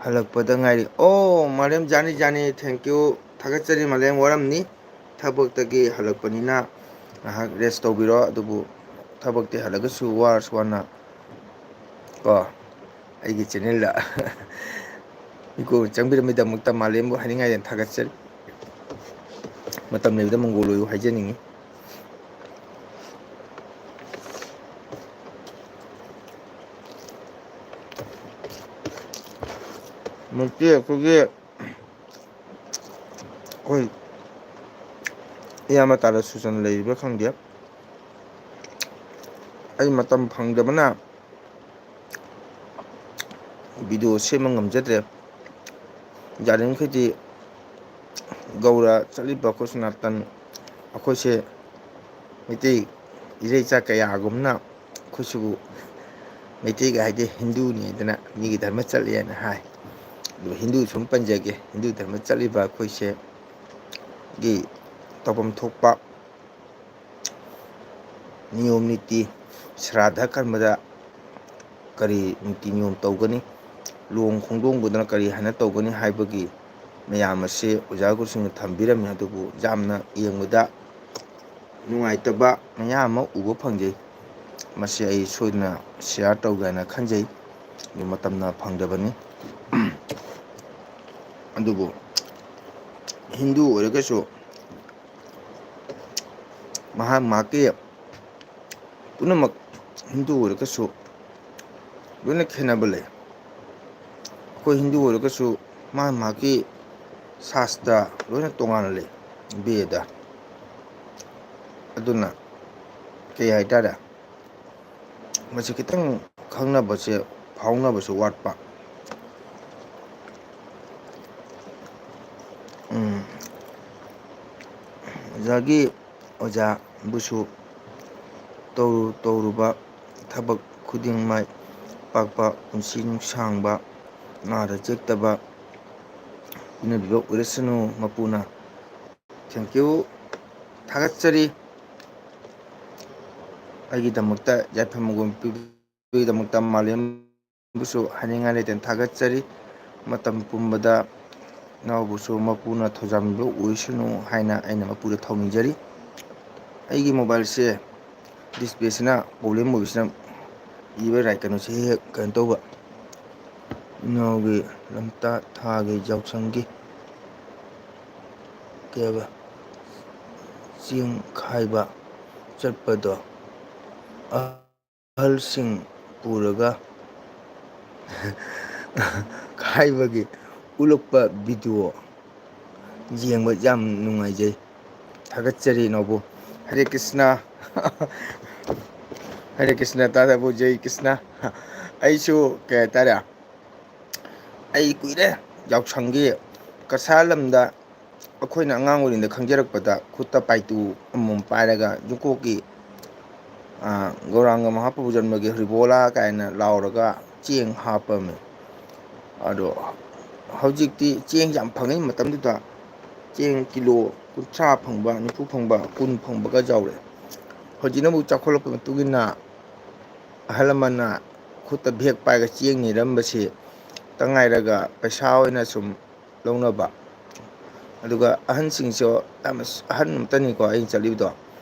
ꯍꯜꯂꯛꯄꯗ ꯉꯥꯏꯔꯤ"꯫ ꯑꯣ, ꯃꯥꯂꯦꯝ, ꯖꯥꯅꯤ, ꯖꯥꯅꯤ, thank you, ꯊꯥꯒꯠꯆꯔꯤ꯫ ꯃꯥꯂꯦꯝ, ꯋꯥꯔꯝꯅꯤ, ꯊꯕꯛꯇꯒꯤ ꯍꯜꯂꯛꯄꯅꯤꯅ ꯉꯥꯏꯍꯥꯛ rest ꯇꯧꯕꯤꯔꯣ꯫ ꯑꯗꯨꯕꯨ ꯊꯕꯛꯇꯤ ꯍꯜꯂꯒꯁꯨ ꯋꯥꯔꯁꯨ ꯋꯥꯅ ꯀꯣ, ꯑꯩꯒꯤ ꯆꯦꯅꯦꯜꯗ ꯃꯤꯀꯣꯛ ꯆꯪꯕꯤꯔꯝꯕꯒꯤꯗꯃꯛꯇ ꯃꯥꯂꯦꯝꯕꯨ ꯍꯥꯏꯅꯤꯡꯉꯥꯏꯗꯅ ꯊꯥꯒꯠꯆꯔꯤ꯫ ꯃꯇꯝ ꯂꯩꯕꯗ ꯃꯪꯒꯣꯜ ꯑꯣꯏꯌꯨ ꯍꯥꯏꯖꯅꯤꯡꯉꯤ꯫ ꯃꯔꯨꯞꯀꯤ ꯑꯩꯈꯣꯏꯒꯤ, ꯑꯩꯈꯣꯏ ꯏꯌꯥꯝꯕ ꯇꯥꯔ ꯁꯨꯆꯟ ꯂꯩꯔꯤꯕ꯭ꯔꯥ ꯈꯪꯗꯦ꯫ ꯑꯩ ꯃꯇꯝ ꯐꯪꯗꯕꯅ ꯚꯤꯗꯤꯑꯣ ꯁꯦꯝꯕ ꯉꯝꯖꯗ꯭ꯔꯦ꯫ ꯌꯥꯔꯤꯃꯈꯩꯗꯤ ꯒꯧꯔ ꯆꯠꯂꯤꯕ ꯑꯩꯈꯣꯏ ꯁꯅꯥꯇꯟ, ꯑꯩꯈꯣꯏꯁꯦ ꯃꯩꯇꯩ ꯏꯔꯩꯆꯥ ꯀꯌꯥꯒꯨꯝꯅ ꯑꯩꯈꯣꯏꯁꯤꯕꯨ ꯃꯩꯇꯩꯒ ꯍꯥꯏꯗꯤ ꯍꯤꯟꯗꯨꯅꯤ ꯍꯥꯏꯗꯅ ꯃꯤꯒꯤ ꯙꯔꯃ ꯆꯠꯂꯦꯅ ꯍꯥꯏ꯫ ꯑꯗꯨꯒ ꯍꯤꯟꯗꯨ ꯁꯨꯝ ꯄꯟꯖꯒꯦ, ꯍꯤꯟꯗꯨ ꯙꯔꯃ ꯆꯠꯂꯤꯕ ꯑꯩꯈꯣꯏꯁꯦ ꯒꯤ ꯇꯧꯐꯝ ꯊꯣꯛꯄ ꯅꯤꯌꯣꯝ ꯅꯤꯇꯤ, ꯁ꯭ꯔꯥꯗ ꯀꯔꯃꯗ ꯀꯔꯤ ꯅꯤꯇꯤ ꯅꯤꯌꯣꯝ ꯇꯧꯒꯅꯤ, ꯂꯨꯍꯣꯡ ꯈꯣꯡꯗꯣꯡꯕꯗꯅ ꯀꯔꯤ ꯍꯥꯏꯅ ꯇꯧꯒꯅꯤ ꯍꯥꯏꯕꯒꯤ ꯃꯌꯥꯝ ꯑꯁꯦ ꯑꯣꯖꯥ ꯒꯨꯔꯨꯁꯤꯡꯅ ꯊꯝꯕꯤꯔꯝꯃꯤ꯫ ꯑꯗꯨꯕꯨ ꯌꯥꯝꯅ ꯌꯦꯡꯕꯗ ꯅꯨꯡꯉꯥꯏꯇꯕ ꯃꯌꯥꯝ ꯑꯃ ꯎꯕ ꯐꯪꯖꯩ꯫ ꯃꯁꯤ ꯑꯩ ꯁꯣꯏꯗꯅ ꯁꯤꯌꯥꯔ ꯇꯧꯒꯦ ꯍꯥꯏꯅ ꯈꯟꯖꯩ꯫ ꯑꯗꯨ ꯃꯇꯝꯅ ꯐꯪꯗꯕꯅꯤ꯫ ꯑꯗꯨꯕꯨ ꯍꯤꯟꯗꯨ ꯑꯣꯏꯔꯒꯁꯨ ꯃꯍꯥꯛ ꯃꯍꯥꯛꯀꯤ ꯄꯨꯝꯅꯃꯛ ꯍꯤꯟꯗꯨ ꯑꯣꯏꯔꯒꯁꯨ ꯂꯣꯏꯅ ꯈꯦꯠꯅꯕ ꯂꯩ꯫ ꯑꯩꯈꯣꯏ ꯍꯤꯟꯗꯨ ꯑꯣꯏꯔꯒꯁꯨ ꯃꯥ ꯃꯥꯒꯤ ꯁꯥꯁꯇ꯭ꯔ ꯂꯣꯏꯅ ꯇꯣꯉꯥꯟꯅ ꯂꯩ, ꯕꯦꯗ꯫ ꯑꯗꯨꯅ ꯀꯩ ꯍꯥꯏꯇꯥꯔꯦ, ꯃꯁꯤ ꯈꯤꯇꯪ ꯈꯪꯅꯕꯁꯦ, ꯐꯥꯎꯅꯕꯁꯨ ꯋꯥꯠꯄ꯫ ꯎꯝ, ꯑꯣꯖꯥꯒꯤ, ꯑꯣꯖꯥꯕꯨꯁꯨ ꯇꯧꯔꯨ ꯇꯧꯔꯨꯕ ꯊꯕꯛ ꯈꯨꯗꯤꯡ ꯃꯥꯏ ꯄꯥꯛꯄ, ꯄꯨꯟꯁꯤ ꯅꯨꯡꯁꯥꯡꯕ, ꯅꯥꯗ ꯌꯦꯛꯇꯕ ꯄꯤꯅꯕꯤꯕ ꯑꯣꯏꯔꯁꯅꯨ ꯃꯄꯨꯅ꯫ Thank you꯫ ꯊꯥꯒꯠꯆꯔꯤ꯫ ꯑꯩꯒꯤꯗꯃꯛꯇ ꯌꯥꯏꯐ ꯃꯪꯒꯣꯜ ꯄꯤꯕꯤꯕꯒꯤꯗꯃꯛꯇ ꯃꯥꯂꯦꯝꯕꯨꯁꯨ ꯍꯥꯏꯅꯤꯡꯉꯥꯏ ꯂꯩꯇꯅ ꯊꯥꯒꯠꯆꯔꯤ꯫ ꯃꯇꯝ ꯄꯨꯝꯕꯗ ꯏꯅꯥꯎꯕꯨꯁꯨ ꯃꯄꯨꯅ ꯊꯧꯖꯥꯟꯕꯤꯕ ꯑꯣꯏꯁꯅꯨ ꯍꯥꯏꯅ ꯑꯩꯅ ꯃꯄꯨꯗ ꯊꯧꯅꯤꯖꯔꯤ꯫ ꯑꯩꯒꯤ ꯃꯣꯕꯥꯏꯜꯁꯦ ꯗꯤꯁꯄ꯭ꯂꯦꯁꯤꯅ ꯄ꯭ꯔꯣꯕ꯭ꯂꯦꯝ ꯑꯣꯏꯕꯁꯤꯅ ꯏꯕ ꯔꯥꯏ ꯀꯩꯅꯣꯁꯦ ꯍꯦꯛ ꯍꯦꯛ ꯀꯩꯅꯣ ꯇꯧꯕ꯫ ꯏꯅꯥꯎꯒꯤ ꯂꯝꯇꯥ ꯊꯥꯒꯤ ꯌꯥꯎꯁꯪꯒꯤ ꯀꯩ ꯍꯥꯏꯕ, ꯆꯦꯡ ꯈꯥꯏꯕ ꯆꯠꯄꯗꯣ ꯑꯍꯜꯁꯤꯡ ꯄꯨꯔꯒ ꯈꯥꯏꯕꯒꯤ ꯎꯠꯂꯛꯄ ꯚꯤꯗꯤꯑꯣ ꯌꯦꯡꯕ ꯌꯥꯝ ꯅꯨꯡꯉꯥꯏꯖꯩ꯫ ꯊꯥꯒꯠꯆꯔꯤ ꯏꯅꯥꯎꯕꯨ꯫ ꯍꯔꯦ ꯀ꯭ꯔꯤꯁꯅ꯫ ꯍꯔꯦ ꯀ꯭ꯔꯤꯁꯅ ꯇꯥꯗꯕꯨ ꯖꯩ ꯀ꯭ꯔꯤꯁꯅ꯫ ꯑꯩꯁꯨ ꯀꯩ ꯍꯥꯏꯇꯥꯔꯦ, ꯑꯩ ꯀꯨꯏꯔꯦ ꯌꯥꯎꯁꯪꯒꯤ ꯀꯁꯥꯔ ꯂꯝꯗ ꯑꯩꯈꯣꯏꯅ ꯑꯉꯥꯡ ꯑꯣꯏꯔꯤꯉꯩꯗ ꯈꯪꯖꯔꯛꯄꯗ ꯈꯨꯠꯇ ꯄꯥꯏꯇꯨ ꯑꯃꯃꯝ ꯄꯥꯏꯔꯒ ꯌꯨꯝꯀꯣꯛꯀꯤ, ꯑ, ꯒꯧꯔꯥꯡꯒ ꯃꯍꯥꯄ꯭ꯔꯚꯨ ꯖꯟꯃꯒꯤ ꯍ꯭ꯔꯤꯕꯣꯂꯥ ꯀꯥꯏꯅ ꯂꯥꯎꯔꯒ ꯆꯦꯡ ꯍꯥꯞꯄꯝꯃꯤ꯫ ꯑꯗꯣ ꯍꯧꯖꯤꯛꯇꯤ ꯆꯦꯡ ꯌꯥꯝ ꯐꯪꯉꯤ ꯃꯇꯝꯗꯨꯗ꯫ ꯆꯦꯡ ꯀꯤꯂꯣ ꯀꯨꯟꯊ꯭ꯔꯥ ꯐꯪꯕ, ꯅꯤꯐꯨ ꯐꯪꯕ, ꯀꯨꯟ ꯐꯪꯕꯒ ꯌꯥꯎꯔꯦ꯫ ꯍꯧꯖꯤꯛꯅ ꯑꯃꯨꯛ ꯆꯥꯎꯈꯠꯂꯛꯄꯒꯤ ꯃꯇꯨꯡ ꯏꯟꯅ ꯑꯍꯜ ꯂꯃꯟꯅ ꯈꯨꯠꯇ ꯕꯦꯒ ꯄꯥꯏꯔꯒ ꯆꯦꯡ ꯅꯤꯔꯝꯕꯁꯤ ꯇ ꯉꯥꯏꯔꯒ ꯄꯩꯁꯥ ꯑꯣꯏꯅ ꯁꯨꯝ ꯂꯧꯅꯕ꯫ ꯑꯗꯨꯒ ꯑꯍꯟꯁꯤꯡꯁꯨ ꯌꯥꯝꯅ ꯑꯍꯟ ꯑꯃꯇꯅꯤꯀꯣ ꯑꯩꯅ ꯆꯠꯂꯤꯕꯗꯣ꯫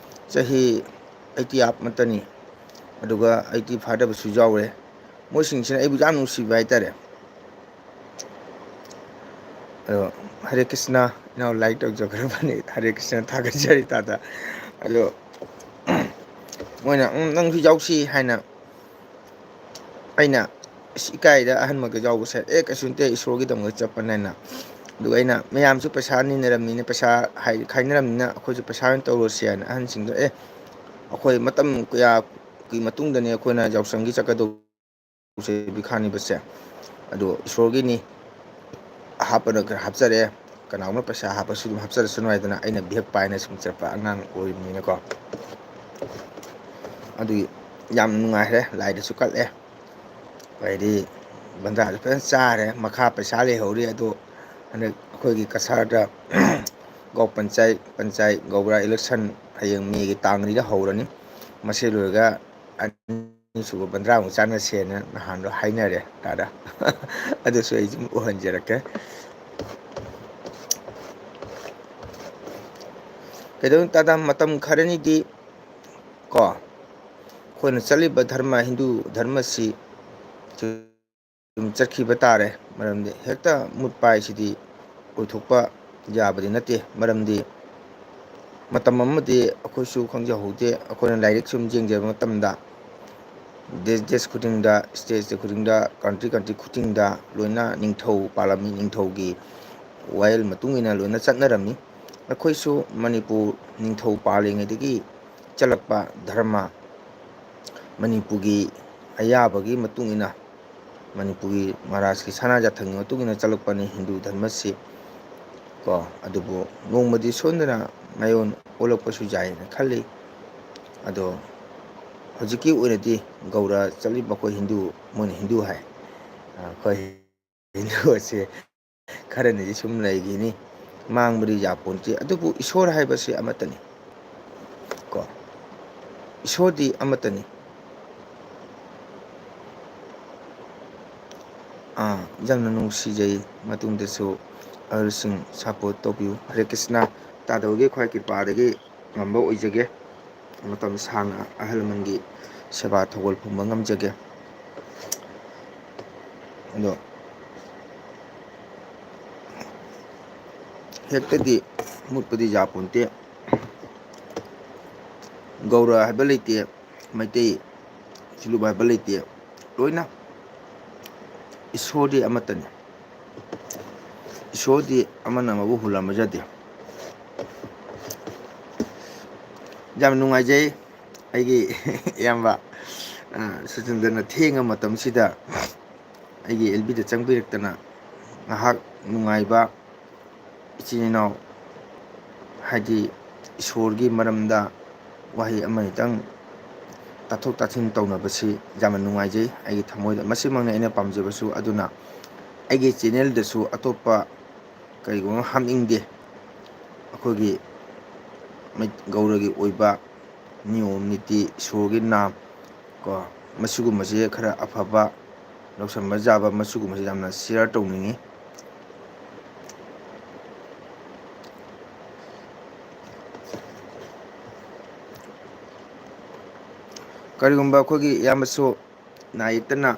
ꯆꯍꯤ ꯑꯩꯠꯇꯤ ꯑꯞ ꯉꯥꯛꯇꯅꯤ, ꯑꯗꯨꯒ ꯑꯩꯠꯇꯤ ꯐꯥꯗꯕꯁꯨ ꯌꯥꯎꯔꯦ꯫ ꯃꯣꯏꯁꯤꯡꯁꯤꯅ ꯑꯩꯕꯨ ꯌꯥꯝ ꯅꯨꯡꯁꯤꯕ ꯍꯥꯏꯇꯥꯔꯦ꯫ ꯑꯗꯣ ꯍꯔꯦ ꯀ꯭ꯔꯤꯁꯅ, ꯏꯅꯥꯎ ꯂꯥꯏꯛ ꯇꯧꯖꯈ꯭ꯔꯕꯅꯤ, ꯍꯔꯦ ꯀ꯭ꯔꯤꯁꯅ ꯊꯥꯒꯠꯆꯔꯤ ꯇꯥꯗ꯫ ꯑꯗꯣ ꯃꯣꯏꯅ "ꯎꯝ, ꯅꯪꯁꯨ ꯌꯥꯎꯁꯤ" ꯍꯥꯏꯅ ꯑꯩꯅ, "ꯑꯁ, ꯏꯀꯥꯏꯗ ꯑꯍꯟꯃꯛꯇ ꯌꯥꯎꯕꯁꯦ"꯫ "ꯑꯦ, ꯀꯩꯁꯨ ꯅꯠꯇꯦ, ꯏꯁꯣꯔꯒꯤꯗꯃꯛꯇ ꯆꯠꯄꯅꯦꯅ"꯫ ꯑꯗꯨꯒ ꯑꯩꯅ, "ꯃꯌꯥꯝꯁꯨ ꯄꯩꯁꯥ ꯅꯤꯅꯔꯝꯅꯤꯅ, ꯄꯩꯁꯥ ꯍꯥꯏ-, ꯈꯥꯏꯅꯔꯝꯅꯤꯅ ꯑꯩꯈꯣꯏꯁꯨ ꯄꯩꯁꯥ ꯑꯣꯏꯅ ꯇꯧꯔꯁꯤ" ꯍꯥꯏꯅ ꯑꯍꯟꯁꯤꯡꯗꯣ, "ꯑꯦ, ꯑꯩꯈꯣꯏ ꯃꯇꯝ ꯀꯌꯥꯒꯤ ꯃꯇꯨꯡꯗꯅꯦ ꯑꯩꯈꯣꯏꯅ ꯌꯥꯎꯁꯪꯒꯤ ꯆꯠꯀꯗꯧꯕꯁꯦ, ꯕꯤꯈꯥꯅꯤꯕꯁꯦ, ꯑꯗꯣ ꯏꯁꯣꯔꯒꯤꯅꯤ, ꯍꯥꯞꯄꯅ ꯈꯔ ꯍꯥꯞꯆꯔꯦ, ꯀꯅꯥꯒꯨꯝꯕ ꯄꯩꯁꯥ ꯍꯥꯞꯄꯁꯨ ꯑꯗꯨꯝ ꯍꯥꯞꯆꯔꯁꯅꯨ" ꯍꯥꯏꯗꯅ ꯑꯩꯅ ꯕꯦꯛ ꯄꯥꯏꯅ ꯁꯨꯝ ꯆꯠꯄ ꯑꯉꯥꯡ ꯑꯣꯏꯔꯤꯕꯅꯤꯅꯀꯣ꯫ ꯑꯗꯨꯒꯤ ꯌꯥꯝ ꯅꯨꯡꯉꯥꯏꯔꯦ, ꯂꯥꯏꯗꯁꯨ ꯀꯠꯂꯦ꯫ ꯑꯗꯩꯗꯤ ꯕꯟꯗꯥꯁꯨ ꯐꯖꯅ ꯆꯥꯔꯦ, ꯃꯈꯥ ꯄꯩꯁꯥ ꯂꯩꯍꯧꯔꯤ꯫ ꯑꯗꯣ ꯍꯟꯗꯛ ꯑꯩꯈꯣꯏꯒꯤ ꯀꯁꯥꯔꯗ ꯒꯧ ꯄꯟꯆꯥꯌꯠ, ꯄꯟꯆꯥꯌꯠ ꯒꯧꯕ꯭ꯔꯥ ꯏꯂꯦꯛꯁꯟ ꯍꯌꯦꯡ ꯃꯦꯒꯤ ꯇꯥꯡ ꯃꯔꯤꯗ ꯍꯧꯔꯅꯤ꯫ ꯃꯁꯤ ꯂꯣꯏꯔꯒ ꯑꯅꯤꯁꯨꯕ ꯕꯟꯗ꯭ꯔꯥꯃꯨꯛ ꯆꯥꯟꯅꯁꯦꯅ ꯅꯍꯥꯟꯗꯣ ꯍꯥꯏꯅꯔꯦ ꯇꯥꯗ꯫ ꯑꯗꯨꯁꯨ ꯑꯩ ꯑꯗꯨꯝ ꯎꯍꯟꯖꯔꯛꯀꯦ꯫ ꯀꯩꯗꯧꯅꯤ ꯇꯥꯗ, ꯃꯇꯝ ꯈꯔꯅꯤꯗꯤ ꯀꯣ, ꯑꯩꯈꯣꯏꯅ ꯆꯠꯂꯤꯕ ꯙꯔꯃ, ꯍꯤꯟꯗꯨ ꯙꯔꯃꯁꯤ ꯑꯗꯨꯝ ꯆꯠꯈꯤꯕ ꯇꯥꯔꯦ꯫ ꯃꯔꯝꯗꯤ ꯍꯦꯛꯇ ꯃꯨꯠꯄ ꯍꯥꯏꯁꯤꯗꯤ ꯑꯣꯏꯊꯣꯛꯄ ꯌꯥꯕꯗꯤ ꯅꯠꯇꯦ꯫ ꯃꯔꯝꯗꯤ ꯃꯇꯝ ꯑꯃꯗꯤ ꯑꯩꯈꯣꯏꯁꯨ ꯈꯪꯖꯍꯧꯗꯦ, ꯑꯩꯈꯣꯏꯅ ꯂꯥꯏꯔꯤꯛ ꯁꯨꯝ ꯌꯦꯡꯖꯕ ꯃꯇꯝꯗ ꯗꯦꯁ ꯗꯦꯁ ꯈꯨꯗꯤꯡꯗ, ꯁ꯭ꯇꯦꯠ ꯁ꯭ꯇꯦꯠ ꯈꯨꯗꯤꯡꯗ, ꯀꯟꯇ꯭ꯔꯤ ꯀꯟꯇ꯭ꯔꯤ ꯈꯨꯗꯤꯡꯗ ꯂꯣꯏꯅ ꯅꯤꯡꯊꯧ ꯄꯥꯜꯂꯝꯃꯤ, ꯅꯤꯡꯊꯧꯒꯤ ꯋꯥꯌꯦꯜ ꯃꯇꯨꯡ ꯏꯟꯅ ꯂꯣꯏꯅ ꯆꯠꯅꯔꯝꯃꯤ꯫ ꯑꯩꯈꯣꯏꯁꯨ ꯃꯅꯤꯄꯨꯔ ꯅꯤꯡꯊꯧ ꯄꯥꯜꯂꯤꯉꯩꯗꯒꯤ ꯆꯠꯂꯛꯄ ꯙꯔꯃ, ꯃꯅꯤꯄꯨꯔꯒꯤ ꯑꯌꯥꯕꯒꯤ ꯃꯇꯨꯡ ꯏꯟꯅ, ꯃꯅꯤꯄꯨꯔꯒꯤ ꯃꯍꯥꯔꯥꯖꯀꯤ ꯁꯅꯥ ꯌꯥꯊꯪꯒꯤ ꯃꯇꯨꯡ ꯏꯟꯅ ꯆꯠꯂꯛꯄꯅꯤ ꯍꯤꯟꯗꯨ ꯙꯔꯃꯁꯤ ꯀꯣ꯫ ꯑꯗꯨꯕꯨ ꯅꯣꯡꯃꯗꯤ ꯁꯣꯏꯗꯅ ꯃꯌꯣꯟ ꯑꯣꯜꯂꯛꯄꯁꯨ ꯌꯥꯏꯅ ꯈꯜꯂꯤ꯫ ꯑꯗꯣ ꯍꯧꯖꯤꯛꯀꯤ ꯑꯣꯏꯅꯗꯤ ꯒꯧꯔ ꯆꯠꯂꯤꯕ ꯑꯩꯈꯣꯏ ꯍꯤꯟꯗꯨ, ꯃꯣꯏꯅ ꯍꯤꯟꯗꯨ ꯍꯥꯏ, ꯑꯩꯈꯣꯏ ꯍꯤꯟꯗꯨ ꯑꯁꯦ ꯈꯔꯅꯤꯗꯤ ꯁꯨꯝ ꯂꯩꯈꯤꯅꯤ, ꯃꯥꯡꯕꯗꯤ ꯌꯥꯄꯣꯟꯇꯦ꯫ ꯑꯗꯨꯕꯨ ꯏꯁꯣꯔ ꯍꯥꯏꯕꯁꯤ ꯑꯃꯠꯇꯅꯤ ꯀꯣ, ꯏꯁꯣꯔꯗꯤ ꯑꯃꯠꯇꯅꯤ꯫ ꯑꯥ, ꯌꯥꯝꯅ ꯅꯨꯡꯁꯤꯖꯩ꯫ ꯃꯇꯨꯡꯗꯁꯨ ꯑꯍꯜꯁꯤꯡ ꯁꯞꯄꯣꯔꯠ ꯇꯧꯕꯤꯌꯨ꯫ ꯍꯔꯦ ꯀ꯭ꯔꯤꯁꯅ꯫ ꯇꯥꯗꯕꯒꯤ ꯈ꯭ꯋꯥꯏ ꯀ꯭ꯔꯤꯄꯥꯗꯒꯤ ꯉꯝꯕ ꯑꯣꯏꯖꯒꯦ꯫ ꯃꯇꯝ ꯁꯥꯡꯅ ꯑꯍꯜ ꯂꯃꯟꯒꯤ ꯁꯦꯕꯥ ꯊꯧꯒꯜ ꯐꯪꯕ ꯉꯝꯖꯒꯦ꯫ ꯑꯗꯣ ꯍꯦꯛꯇꯗꯤ ꯃꯨꯠꯄꯗꯤ ꯌꯥꯄꯣꯟꯇꯦ꯫ ꯒꯧꯔ ꯍꯥꯏꯕ ꯂꯩꯇꯦ, ꯃꯩꯇꯩ ꯆꯤꯂꯨꯕ ꯍꯥꯏꯕ ꯂꯩꯇꯦ, ꯂꯣꯏꯅ ꯏꯁꯣꯔꯗꯤ ꯑꯃꯠꯇꯅꯤ꯫ ꯏꯁꯣꯔꯗꯤ ꯑꯃꯅ ꯑꯃꯕꯨ ꯍꯨꯜꯂꯝꯕ ꯌꯥꯗꯦ꯫ ꯌꯥꯝ ꯅꯨꯡꯉꯥꯏꯖꯩ ꯑꯩꯒꯤ ꯏꯌꯥꯝꯕ, ꯑ, ꯁꯨꯆꯟꯗ꯭ꯔꯅ ꯊꯦꯡꯉ ꯃꯇꯝꯁꯤꯗ ꯑꯩꯒꯤ ꯑꯦꯜ ꯕꯤꯗ ꯆꯪꯕꯤꯔꯛꯇꯅ ꯉꯥꯏꯍꯥꯛ ꯅꯨꯡꯉꯥꯏꯕ ꯏꯆꯤꯟ ꯏꯅꯥꯎ, ꯍꯥꯏꯗꯤ ꯏꯁꯣꯔꯒꯤ ꯃꯔꯝꯗ ꯋꯥꯍꯩ ꯑꯃꯅꯤꯇꯪ ꯇꯥꯊꯣꯛ ꯇꯥꯁꯤꯟ ꯇꯧꯅꯕꯁꯤ ꯌꯥꯝꯅ ꯅꯨꯡꯉꯥꯏꯖꯩ ꯑꯩꯒꯤ ꯊꯃꯣꯏꯗ꯫ ꯃꯁꯤꯃꯛꯅꯤ ꯑꯩꯅ ꯄꯥꯝꯖꯕꯁꯨ꯫ ꯑꯗꯨꯅ ꯑꯩꯒꯤ ꯆꯦꯅꯦꯜꯗꯁꯨ ꯑꯇꯣꯞꯄ ꯀꯔꯤꯒꯨꯝꯕ ꯍꯥꯞꯅꯤꯡꯗꯦ꯫ ꯑꯩꯈꯣꯏꯒꯤ ꯃꯩ-, ꯒꯧꯔꯒꯤ ꯑꯣꯏꯕ ꯅꯤꯌꯣꯝ ꯅꯤꯇꯤ, ꯏꯁꯣꯔꯒꯤ ꯅꯥꯝ ꯀꯣ, ꯃꯁꯤꯒꯨꯝꯕꯁꯦ ꯈꯔ ꯑꯐꯕ ꯂꯧꯁꯟꯕ ꯌꯥꯕ, ꯃꯁꯤꯒꯨꯝꯕꯁꯦ ꯌꯥꯝꯅ ꯁꯤꯌꯥꯔ ꯇꯧꯅꯤꯡꯉꯤ꯫ ꯀꯔꯤꯒꯨꯝꯕ ꯑꯩꯈꯣꯏꯒꯤ ꯏꯌꯥꯝꯕꯁꯨ ꯅꯥ ꯌꯦꯛꯇꯅ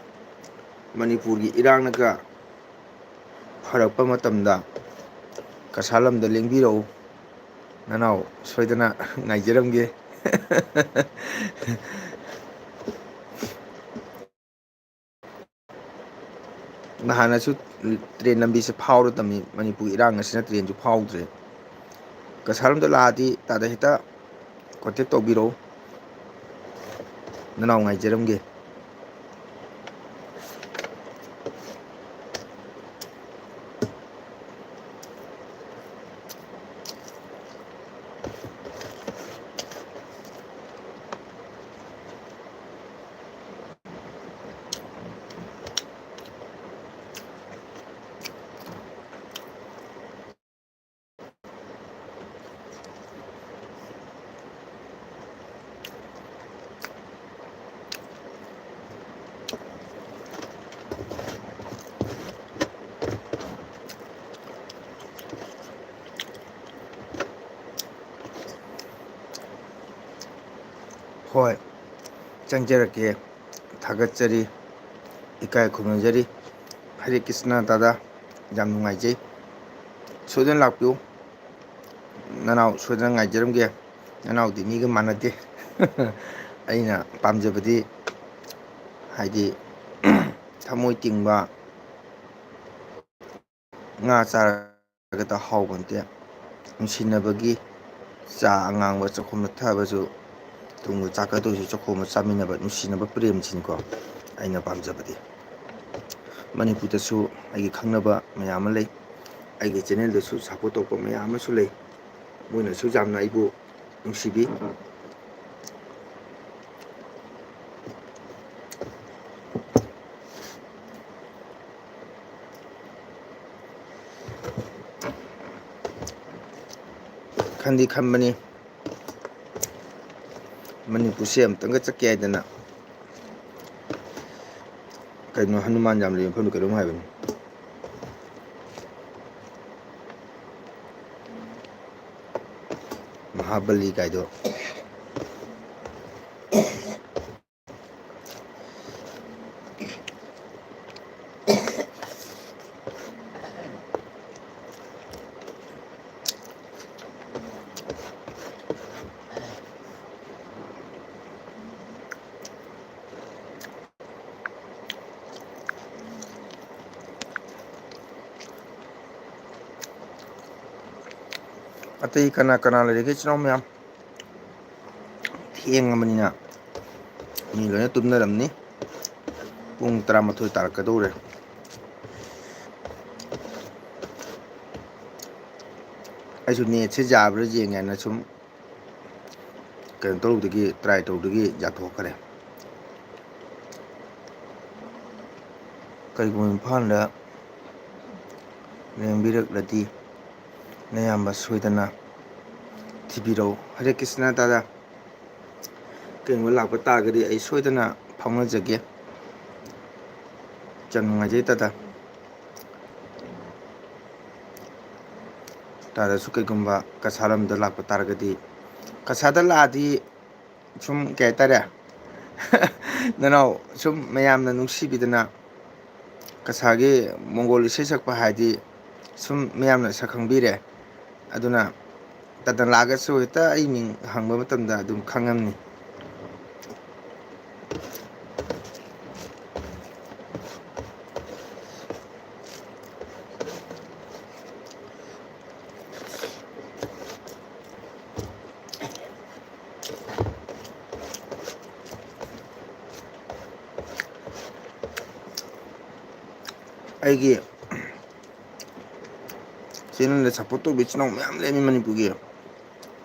ꯃꯅꯤꯄꯨꯔꯒꯤ ꯏꯔꯥꯡꯅꯒ ꯐꯔꯛꯄ ꯃꯇꯝꯗ ꯀꯁꯥꯔ ꯂꯝꯗ ꯂꯦꯡꯕꯤꯔꯛꯎ꯫ ꯅꯅꯥꯎ ꯁꯣꯏꯗꯅ ꯉꯥꯏꯖꯔꯝꯒꯦ꯫ ꯅꯍꯥꯟꯅꯁꯨ ꯇ꯭ꯔꯦꯟ ꯂꯝꯕꯤꯁꯦ ꯐꯥꯎꯔꯗꯕꯅꯤ, ꯃꯅꯤꯄꯨꯔꯒꯤ ꯏꯔꯥꯡ ꯑꯁꯤꯅ ꯇ꯭ꯔꯦꯟꯁꯨ ꯐꯥꯎꯗ꯭ꯔꯦ꯫ ꯀꯁꯥꯔ ꯂꯝꯗ ꯂꯥꯛꯑꯗꯤ ꯇꯥꯗ ꯍꯦꯛꯇ ꯀꯣꯟꯇꯦꯛ ꯇꯧꯕꯤꯔꯛꯎ꯫ ꯅꯅꯥꯎ ꯉꯥꯏꯖꯔꯝꯒꯦ꯫ ꯍꯣꯏ, ꯆꯪꯖꯔꯛꯀꯦ꯫ ꯊꯥꯒꯠꯆꯔꯤ, ꯏꯀꯥꯏ ꯈꯨꯝꯅꯖꯔꯤ꯫ ꯍꯔꯦ ꯀ꯭ꯔꯤꯁꯅ ꯗꯥꯗꯥ, ꯌꯥꯝ ꯅꯨꯡꯉꯥꯏꯖꯩ꯫ ꯁꯣꯏꯗꯅ ꯂꯥꯛꯄꯤꯌꯨ꯫ ꯅꯅꯥꯎ ꯁꯣꯏꯗꯅ ꯉꯥꯏꯖꯔꯝꯒꯦ꯫ ꯅꯅꯥꯎꯗꯤ ꯃꯤꯒ ꯃꯥꯟꯅꯗꯦ꯫ ꯑꯩꯅ ꯄꯥꯝꯖꯕꯗꯤ, ꯍꯥꯏꯗꯤ, ꯊꯃꯣꯏ ꯇꯤꯡꯕ, ꯉꯥ ꯆꯥꯔꯒꯇ ꯍꯥꯎꯕ ꯅꯠꯇꯦ꯫ ꯅꯨꯡꯁꯤꯅꯕꯒꯤ ꯆꯥ ꯑꯉꯥꯡꯕ ꯆꯥꯛꯈꯨꯝꯗ ꯊꯛꯑꯕꯁꯨ, ꯊꯨꯝꯒ ꯆꯥꯛꯀꯗꯣꯏꯁꯨ ꯆꯥꯛꯈꯨꯝ ꯑꯃ ꯆꯥꯃꯤꯟꯅꯕ, ꯅꯨꯡꯁꯤꯅꯕ ꯄ꯭ꯔꯦꯝꯁꯤꯅꯤꯀꯣ ꯑꯩꯅ ꯄꯥꯝꯖꯕꯗꯤ꯫ ꯃꯅꯤꯄꯨꯔꯗꯁꯨ ꯑꯩꯒꯤ ꯈꯪꯅꯕ ꯃꯌꯥꯝ ꯑꯃ ꯂꯩ꯫ ꯑꯩꯒꯤ ꯆꯦꯅꯦꯜꯗꯁꯨ ꯁꯞꯄꯣꯔꯠ ꯇꯧꯔꯛꯄ ꯃꯌꯥꯝ ꯑꯃꯁꯨ ꯂꯩ꯫ ꯃꯣꯏꯅꯁꯨ ꯌꯥꯝꯅ ꯑꯩꯕꯨ ꯅꯨꯡꯁꯤꯕꯤ꯫ ꯈꯟꯗꯤ ꯈꯟꯕꯅꯤ, ꯃꯅꯤꯄꯨꯔꯁꯦ ꯑꯃꯨꯛꯇꯪꯒ ꯆꯠꯀꯦ ꯍꯥꯏꯗꯅ꯫ ꯀꯩꯅꯣ, ꯍꯅꯨꯃꯥꯟ ꯌꯥꯝ ꯂꯩꯕ ꯃꯐꯝꯗꯨ ꯀꯩꯅꯣꯝ ꯍꯥꯏꯕꯅꯤ꯫ ꯃꯍꯥꯕꯂꯤ ꯀꯥꯏꯗꯣ꯫ ꯑꯇꯩ ꯀꯅꯥ ꯀꯅꯥ ꯂꯩꯔꯤꯒꯦ, ꯏꯆꯤꯟ ꯏꯅꯥꯎ ꯃꯌꯥꯝ? ꯊꯦꯡꯉꯕꯅꯤꯅ ꯃꯤ ꯂꯣꯏꯅ ꯇꯨꯝꯅꯔꯝꯅꯤ꯫ ꯄꯨꯡ ꯇꯔꯥꯃꯥꯊꯣꯏ ꯇꯥꯔꯛꯀꯗꯧꯔꯦ꯫ ꯑꯩꯁꯨ ꯅꯦꯠꯁꯦ ꯌꯥꯕ꯭ꯔꯥ ꯌꯦꯡꯒꯦꯅ ꯁꯨꯝ ꯀꯩꯅꯣ ꯇꯧꯔꯨꯕꯗꯒꯤ, ꯇ꯭ꯔꯥꯏ ꯇꯧꯔꯨꯕꯗꯒꯤ ꯌꯥꯊꯣꯛꯈ꯭ꯔꯦ꯫ ꯀꯔꯤꯒꯨꯝꯕ ꯏꯝꯐꯥꯜꯗ ꯂꯦꯡꯕꯤꯔꯛꯂꯗꯤ, ꯅꯌꯥꯝꯕ ꯁꯣꯏꯗꯅ ꯊꯤꯕꯤꯔꯛꯎ꯫ ꯍꯔꯦ ꯀ꯭ꯔꯤꯁꯅ ꯗꯥꯗꯥ, ꯀꯔꯤꯒꯨꯝꯕ ꯂꯥꯛꯄ ꯇꯥꯔꯒꯗꯤ ꯑꯩ ꯁꯣꯏꯗꯅ ꯐꯥꯎꯅꯖꯒꯦ꯫ ꯌꯥꯝ ꯅꯨꯡꯉꯥꯏꯖꯩ ꯗꯥꯗꯥ꯫ ꯗꯥꯗꯥꯁꯨ ꯀꯩꯒꯨꯝꯕ ꯀꯁꯥꯔ ꯂꯝꯗ ꯂꯥꯛꯄ ꯇꯥꯔꯒꯗꯤ, ꯀꯁꯥꯔꯗ ꯂꯥꯛꯑꯗꯤ ꯁꯨꯝ ꯀꯩ ꯍꯥꯏꯇꯥꯔꯦ, ꯅꯅꯥꯎ ꯁꯨꯝ ꯃꯌꯥꯝꯅ ꯅꯨꯡꯁꯤꯕꯤꯗꯅ ꯀꯁꯥꯒꯤ ꯃꯣꯡꯒꯣꯜ ꯏꯁꯩ ꯁꯛꯄ ꯍꯥꯏꯗꯤ ꯁꯨꯝ ꯃꯌꯥꯝꯅ ꯁꯛ ꯈꯪꯕꯤꯔꯦ꯫ ꯑꯗꯨꯅ ꯇꯇꯟ ꯂꯥꯛꯑꯒꯁꯨ ꯍꯦꯛꯇ ꯑꯩ ꯃꯤꯡ ꯍꯪꯕ ꯃꯇꯝꯗ ꯑꯗꯨꯝ ꯈꯪꯉꯝꯅꯤ꯫ ꯑꯩꯒꯤ ꯆꯦꯅꯦꯜꯗ ꯁꯞꯄꯣꯔꯠ ꯇꯧꯕ ꯏꯆꯤꯟ ꯏꯅꯥꯎ ꯃꯌꯥꯝ ꯂꯩꯔꯝꯃꯤ ꯃꯅꯤꯄꯨꯔꯒꯤ꯫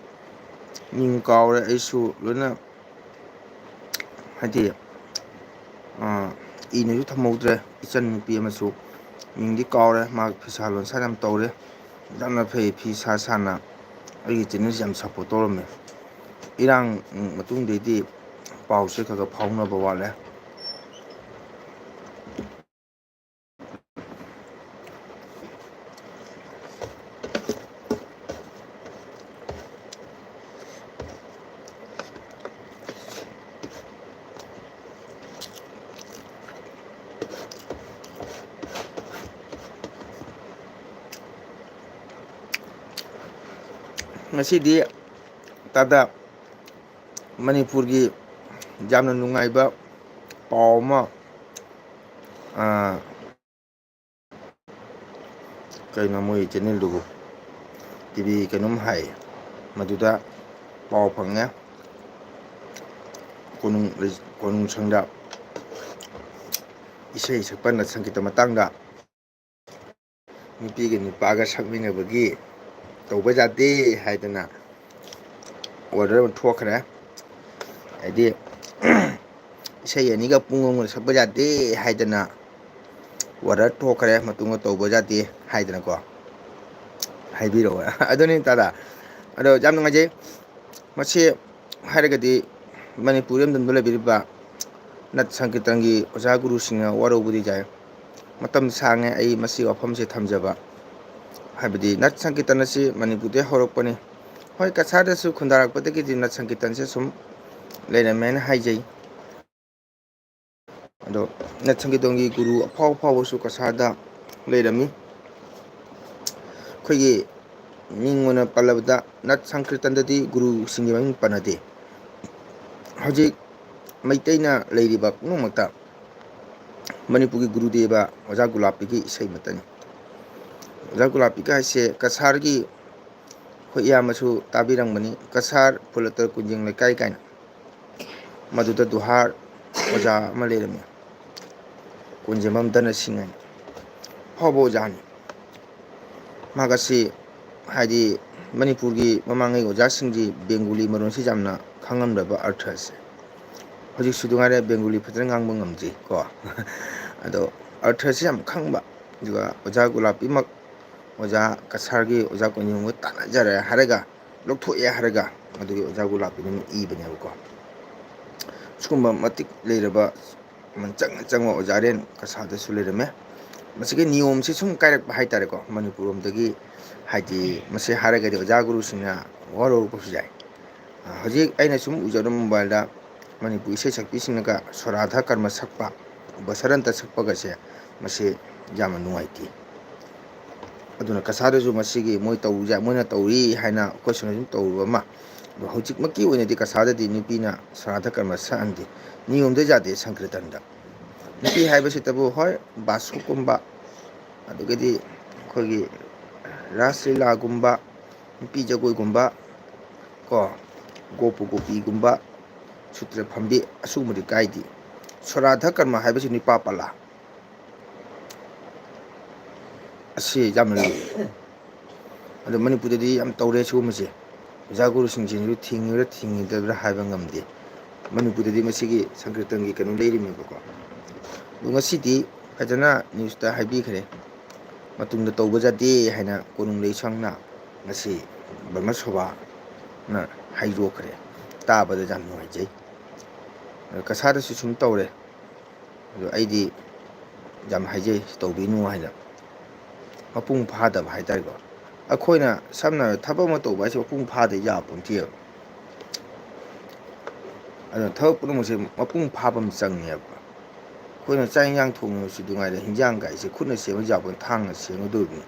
ꯃꯤꯡ ꯀꯥꯎꯔꯦ ꯑꯩꯁꯨ ꯂꯣꯏꯅ, ꯍꯥꯏꯗꯤ, ꯑꯥ, ꯏꯅꯁꯨ ꯊꯝꯍꯧꯗ꯭ꯔꯦ꯫ ꯏꯆꯟ ꯅꯨꯄꯤ ꯑꯃꯁꯨ, ꯃꯤꯡꯗꯤ ꯀꯥꯎꯔꯦ, ꯃꯥ ꯐꯤꯁꯥ ꯂꯣꯟꯁꯥ ꯌꯥꯝ ꯇꯧꯔꯦ, ꯌꯥꯝꯅ ꯐꯩ꯫ ꯐꯤ ꯁꯥ ꯁꯥꯅ ꯑꯩꯒꯤ ꯆꯦꯅꯦꯜꯁꯦ ꯌꯥꯝ ꯁꯞꯄꯣꯔꯠ ꯇꯧꯔꯝꯃꯦ꯫ ꯏꯔꯥꯡ ꯃꯇꯨꯡꯗꯩꯗꯤ ꯄꯥꯎꯁꯦ ꯈꯔ ꯈꯔ ꯐꯥꯎꯅꯕ ꯋꯥꯠꯂꯦ꯫ ꯉꯁꯤꯗꯤ ꯇꯥꯗ ꯃꯅꯤꯄꯨꯔꯒꯤ ꯌꯥꯝꯅ ꯅꯨꯡꯉꯥꯏꯕ ꯄꯥꯎ ꯑꯃ, ꯑꯥ, ꯀꯩꯅꯣ ꯃꯣꯏ ꯆꯦꯅꯦꯜꯗꯨꯕꯨ, ꯇꯤ ꯚꯤ ꯀꯩꯅꯣꯝ ꯍꯥꯏ, ꯃꯗꯨꯗ ꯄꯥꯎ ꯐꯪꯉꯦ꯫ ꯀꯣꯅꯨꯡ, ꯀꯣꯅꯨꯡ ꯁꯪꯗ ꯏꯁꯩ ꯁꯛꯄ ꯅꯠ ꯁꯪꯒꯤꯠꯇ ꯃꯇꯥꯡꯗ ꯅꯨꯄꯤꯒ ꯅꯨꯄꯥꯒ ꯁꯛꯃꯤꯟꯅꯕꯒꯤ ꯇꯧꯕ ꯌꯥꯗꯦ ꯍꯥꯏꯗꯅ ꯑꯣꯔꯗꯔ ꯑꯃ ꯊꯣꯛꯈ꯭ꯔꯦ꯫ ꯍꯥꯏꯗꯤ, ꯏꯁꯩ ꯑꯅꯤꯒ ꯄꯨꯡ ꯑꯃꯒ ꯁꯛꯄ ꯌꯥꯗꯦ ꯍꯥꯏꯗꯅ ꯑꯣꯔꯗꯔ ꯊꯣꯛꯈ꯭ꯔꯦ, ꯃꯇꯨꯡꯗ ꯇꯧꯕ ꯌꯥꯗꯦ ꯍꯥꯏꯗꯅꯀꯣ꯫ ꯍꯥꯏꯕꯤꯔꯛꯑꯣ꯫ ꯑꯗꯨꯅꯤ ꯇꯥꯗ꯫ ꯑꯗꯣ ꯌꯥꯝ ꯅꯨꯡꯉꯥꯏꯖꯩ꯫ ꯃꯁꯤ ꯍꯥꯏꯔꯒꯗꯤ ꯃꯅꯤꯄꯨꯔ ꯏꯔꯝꯗꯝꯗ ꯂꯩꯕꯤꯔꯤꯕ ꯅꯠ ꯁꯪꯀꯤꯔꯇꯟꯒꯤ ꯑꯣꯖꯥ ꯒꯨꯔꯨꯁꯤꯡꯅ ꯋꯥꯔꯧꯕꯗꯤ ꯌꯥꯏ꯫ ꯃꯇꯝ ꯁꯥꯡꯉꯦ ꯑꯩ ꯃꯁꯤ ꯋꯥꯐꯝꯁꯦ ꯊꯝꯖꯕ꯫ ꯍꯥꯏꯕꯗꯤ ꯅꯠ ꯁꯪꯀꯤꯔꯇꯟ ꯑꯁꯤ ꯃꯅꯤꯄꯨꯔꯗꯒꯤ ꯍꯧꯔꯛꯄꯅꯤ꯫ ꯍꯣꯏ, ꯀꯁꯥꯔꯗꯁꯨ ꯈꯨꯟꯗꯥꯔꯛꯄꯗꯒꯤꯗꯤ ꯅꯠ ꯁꯪꯀꯤꯔꯇꯟꯁꯦ ꯁꯨꯝ ꯂꯩꯔꯝꯃꯦꯅ ꯍꯥꯏꯖꯩ꯫ ꯑꯗꯣ ꯅꯠ ꯁꯪꯀꯤꯔꯇꯟꯒꯤ ꯒꯨꯔꯨ ꯑꯐꯥꯎ ꯑꯐꯥꯎꯕꯁꯨ ꯀꯁꯥꯔꯗ ꯂꯩꯔꯝꯃꯤ꯫ ꯑꯩꯈꯣꯏꯒꯤ ꯃꯤꯡ ꯑꯣꯏꯅ ꯄꯜꯂꯕꯗ ꯅꯠ ꯁꯪꯀꯤꯔꯇꯟꯗꯗꯤ ꯒꯨꯔꯨꯁꯤꯡꯒꯤ ꯃꯃꯤꯡ ꯄꯟꯅꯗꯦ꯫ ꯍꯧꯖꯤꯛ ꯃꯩꯇꯩꯅ ꯂꯩꯔꯤꯕ ꯄꯨꯝꯅꯃꯛꯇ ꯃꯅꯤꯄꯨꯔꯒꯤ ꯒꯨꯔꯨꯗꯦꯕ ꯑꯣꯖꯥ ꯒꯨꯂꯥꯞꯄꯤꯒꯤ ꯏꯁꯩ ꯑꯃꯠꯇꯅꯤ꯫ ꯑꯣꯖꯥ ꯒꯨꯂꯥꯞꯄꯤꯒ ꯍꯥꯏꯁꯦ ꯀꯁꯥꯔꯒꯤ ꯑꯩꯈꯣꯏ ꯏꯌꯥꯝꯕꯁꯨ ꯇꯥꯕꯤꯔꯝꯒꯅꯤ, ꯀꯁꯥꯔ ꯐꯨꯂꯇꯔ ꯀꯨꯟꯖꯦꯡ ꯂꯩꯀꯥꯏ ꯀꯥꯏꯅ꯫ ꯃꯗꯨꯗ ꯗꯨꯍꯥꯔ ꯑꯣꯖꯥ ꯑꯃ ꯂꯩꯔꯝꯃꯤ, ꯀꯣꯟꯖꯦꯝꯕꯝ ꯙꯅ ꯁꯤꯡ ꯍꯥꯏꯅ, ꯑꯐꯥꯎꯕ ꯑꯣꯖꯥꯅꯤ꯫ ꯃꯍꯥꯛ ꯑꯁꯤ ꯍꯥꯏꯗꯤ ꯃꯅꯤꯄꯨꯔꯒꯤ ꯃꯃꯥꯡꯉꯩ ꯑꯣꯖꯥꯁꯤꯡꯁꯤ ꯕꯦꯡꯒꯣꯂꯤ ꯃꯔꯣꯟꯁꯤ ꯌꯥꯝꯅ ꯈꯪꯉꯝꯗꯕ ꯑꯔꯊ ꯑꯁꯦ꯫ ꯍꯧꯖꯤꯛꯁꯨ ꯑꯗꯨ ꯉꯥꯏꯔꯦ, ꯕꯦꯡꯒꯣꯂꯤ ꯐꯖꯅ ꯉꯥꯡꯕ ꯉꯝꯗ꯭ꯔꯤ ꯀꯣ꯫ ꯑꯗꯣ ꯑꯔꯊꯁꯤ ꯌꯥꯝ ꯈꯪꯕ, ꯑꯗꯨꯒ ꯑꯣꯖꯥ ꯒꯨꯂꯥꯞꯄꯤꯃꯛ ꯑꯣꯖꯥ ꯀꯁꯥꯔꯒꯤ ꯑꯣꯖꯥ ꯀꯣꯟꯖꯦꯝꯕꯝꯒ ꯇꯥꯟꯅꯖꯔꯦ ꯍꯥꯏꯔꯒ, ꯂꯧꯊꯣꯛꯑꯦ ꯍꯥꯏꯔꯒ, ꯑꯗꯨꯒꯤ ꯑꯣꯖꯥ ꯒꯨꯂꯥꯞꯄꯤꯅ ꯑꯃꯨꯛ ꯏꯕꯅꯦꯕꯀꯣ꯫ ꯁꯤꯒꯨꯝꯕ ꯃꯇꯤꯛ ꯂꯩꯔꯕ ꯃꯟ ꯆꯪꯅ ꯆꯪꯕ ꯑꯣꯖꯥꯔꯦꯟ ꯀꯁꯥꯔꯗꯁꯨ ꯂꯩꯔꯝꯃꯦ꯫ ꯃꯁꯤꯒꯤ ꯅꯤꯌꯣꯝꯁꯤ ꯁꯨꯝ ꯀꯥꯏꯔꯛꯄ ꯍꯥꯏꯇꯥꯔꯦꯀꯣ, ꯃꯅꯤꯄꯨꯔ ꯂꯣꯝꯗꯒꯤ, ꯍꯥꯏꯗꯤ ꯃꯁꯤ ꯍꯥꯏꯔꯒꯗꯤ ꯑꯣꯖꯥ ꯒꯨꯔꯨꯁꯤꯡꯅ ꯋꯥꯔꯧꯔꯛꯄꯁꯨ ꯌꯥꯏ꯫ ꯑ, ꯍꯧꯖꯤꯛ ꯑꯩꯅ ꯁꯨꯝ ꯎꯖꯔꯝꯕ ꯃꯣꯕꯥꯏꯜꯗ ꯃꯅꯤꯄꯨꯔ ꯏꯁꯩ ꯁꯛꯄꯤꯁꯤꯡꯅꯒ ꯁꯣꯔꯥꯙ ꯀꯔꯃ ꯁꯛꯄ, ꯕꯁꯔꯟꯇ ꯁꯛꯄꯒꯁꯦ, ꯃꯁꯤ ꯌꯥꯝꯅ ꯅꯨꯡꯉꯥꯏꯇꯦ꯫ ꯑꯗꯨꯅ ꯀꯁꯥꯔꯗꯁꯨ ꯃꯁꯤꯒꯤ ꯃꯣꯏ ꯇꯧꯔꯤꯁꯦ, ꯃꯣꯏꯅ ꯇꯧꯔꯤ ꯍꯥꯏꯅ ꯑꯩꯈꯣꯏ ꯁꯣꯝꯗ ꯁꯨꯝ ꯇꯧꯔꯨꯕ ꯑꯃ, ꯑꯗꯣ ꯍꯧꯖꯤꯛꯃꯛꯀꯤ ꯑꯣꯏꯅꯗꯤ ꯀꯁꯥꯔꯗꯗꯤ ꯅꯨꯄꯤꯅ ꯁꯣꯔꯥꯙ ꯀꯔꯃ ꯁꯛꯍꯟꯗꯦ, ꯅꯤꯌꯣꯝꯗ ꯌꯥꯗꯦ ꯁꯪꯀ꯭ꯔꯤꯇꯟꯗ꯫ ꯅꯨꯄꯤ ꯍꯥꯏꯕꯁꯤꯇꯕꯨ ꯍꯣꯏ ꯕꯥꯁꯨꯛꯀꯨꯝꯕ, ꯑꯗꯨꯒꯗꯤ ꯑꯩꯈꯣꯏꯒꯤ ꯔꯥꯁ ꯂꯤꯂꯥꯒꯨꯝꯕ, ꯅꯨꯄꯤ ꯖꯒꯣꯏꯒꯨꯝꯕ, ꯀꯣ, ꯒꯣꯄꯨ ꯒꯣꯄꯤꯒꯨꯝꯕ, ꯁꯨꯇ꯭ꯔ ꯐꯝꯕꯤ, ꯑꯁꯤꯒꯨꯝꯕꯗꯤ ꯀꯥꯏꯗꯦ꯫ ꯁꯣꯔꯥꯙ ꯀꯔꯃ ꯍꯥꯏꯕꯁꯤ ꯅꯤꯄꯥ ꯄꯂꯥ ꯑꯁꯤ ꯌꯥꯝꯅ ꯂꯨꯏ꯫ ꯑꯗꯣ ꯃꯅꯤꯄꯨꯔꯗꯗꯤ ꯌꯥꯝ ꯇꯧꯔꯦ ꯁꯤꯒꯨꯝꯕꯁꯦ꯫ ꯑꯣꯖꯥ ꯒꯨꯔꯨꯁꯤꯡꯁꯤꯅꯁꯨ ꯊꯤꯡꯉꯤꯕ꯭ꯔꯥ ꯊꯤꯡꯉꯤꯗꯕ꯭ꯔꯥ ꯍꯥꯏꯕ ꯉꯝꯗꯦ꯫ ꯃꯅꯤꯄꯨꯔꯗꯗꯤ ꯃꯁꯤꯒꯤ ꯁꯪꯀ꯭ꯔꯤꯇꯟꯒꯤ ꯀꯩꯅꯣ ꯂꯩꯔꯤꯅꯦꯕꯀꯣ꯫ ꯑꯗꯣ ꯉꯁꯤꯗꯤ ꯐꯖꯅ ꯅ꯭ꯌꯨꯁꯇ ꯍꯥꯏꯕꯤꯈ꯭ꯔꯦ, ꯃꯇꯨꯡꯗ ꯇꯧꯕ ꯌꯥꯗꯦ ꯍꯥꯏꯅ ꯀꯣꯅꯨꯡ ꯂꯩꯁꯪꯅ ꯉꯁꯤ ꯕ꯭ꯔꯍ꯭ꯃ ꯁꯣꯚꯥꯅ ꯍꯥꯏꯗꯣꯛꯈ꯭ꯔꯦ꯫ ꯇꯥꯕꯗ ꯌꯥꯝ ꯅꯨꯡꯉꯥꯏꯖꯩ꯫ ꯑꯗꯣ ꯀꯁꯥꯔꯗꯁꯨ ꯁꯨꯝ ꯇꯧꯔꯦ꯫ ꯑꯗꯣ ꯑꯩꯗꯤ ꯌꯥꯝ ꯍꯥꯏꯖꯩ, ꯇꯧꯕꯤꯅꯨ ꯍꯥꯏꯅ꯫ ꯃꯄꯨꯡ ꯐꯥꯗꯕ ꯍꯥꯏꯇꯥꯔꯦꯀꯣ꯫ ꯑꯩꯈꯣꯏꯅ ꯁꯝꯅ ꯍꯥꯏꯔꯕꯗ ꯊꯕꯛ ꯑꯃ ꯇꯧꯕ ꯍꯥꯏꯁꯦ ꯃꯄꯨꯡ ꯐꯥꯗ ꯌꯥꯕ ꯄꯣꯟꯇꯦꯕ꯫ ꯑꯗꯨꯅ ꯊꯕꯛ ꯄꯨꯝꯅꯃꯛꯁꯦ ꯃꯄꯨꯡ ꯐꯥꯕ ꯑꯃ ꯆꯪꯉꯦꯕ꯫ ꯑꯩꯈꯣꯏꯅ ꯆꯥꯛ ꯏꯟꯖꯥꯡ ꯊꯣꯡꯉꯤꯕꯁꯨ ꯑꯗꯨꯉꯥꯏꯗ, ꯍꯤꯟꯖꯥꯡ ꯀꯥꯏꯁꯦ ꯈꯨꯠꯅ ꯁꯦꯝꯕ ꯌꯥꯄꯣꯠ, ꯊꯥꯡꯅ ꯁꯦꯝꯒꯗꯣꯔꯤꯕꯅꯤ,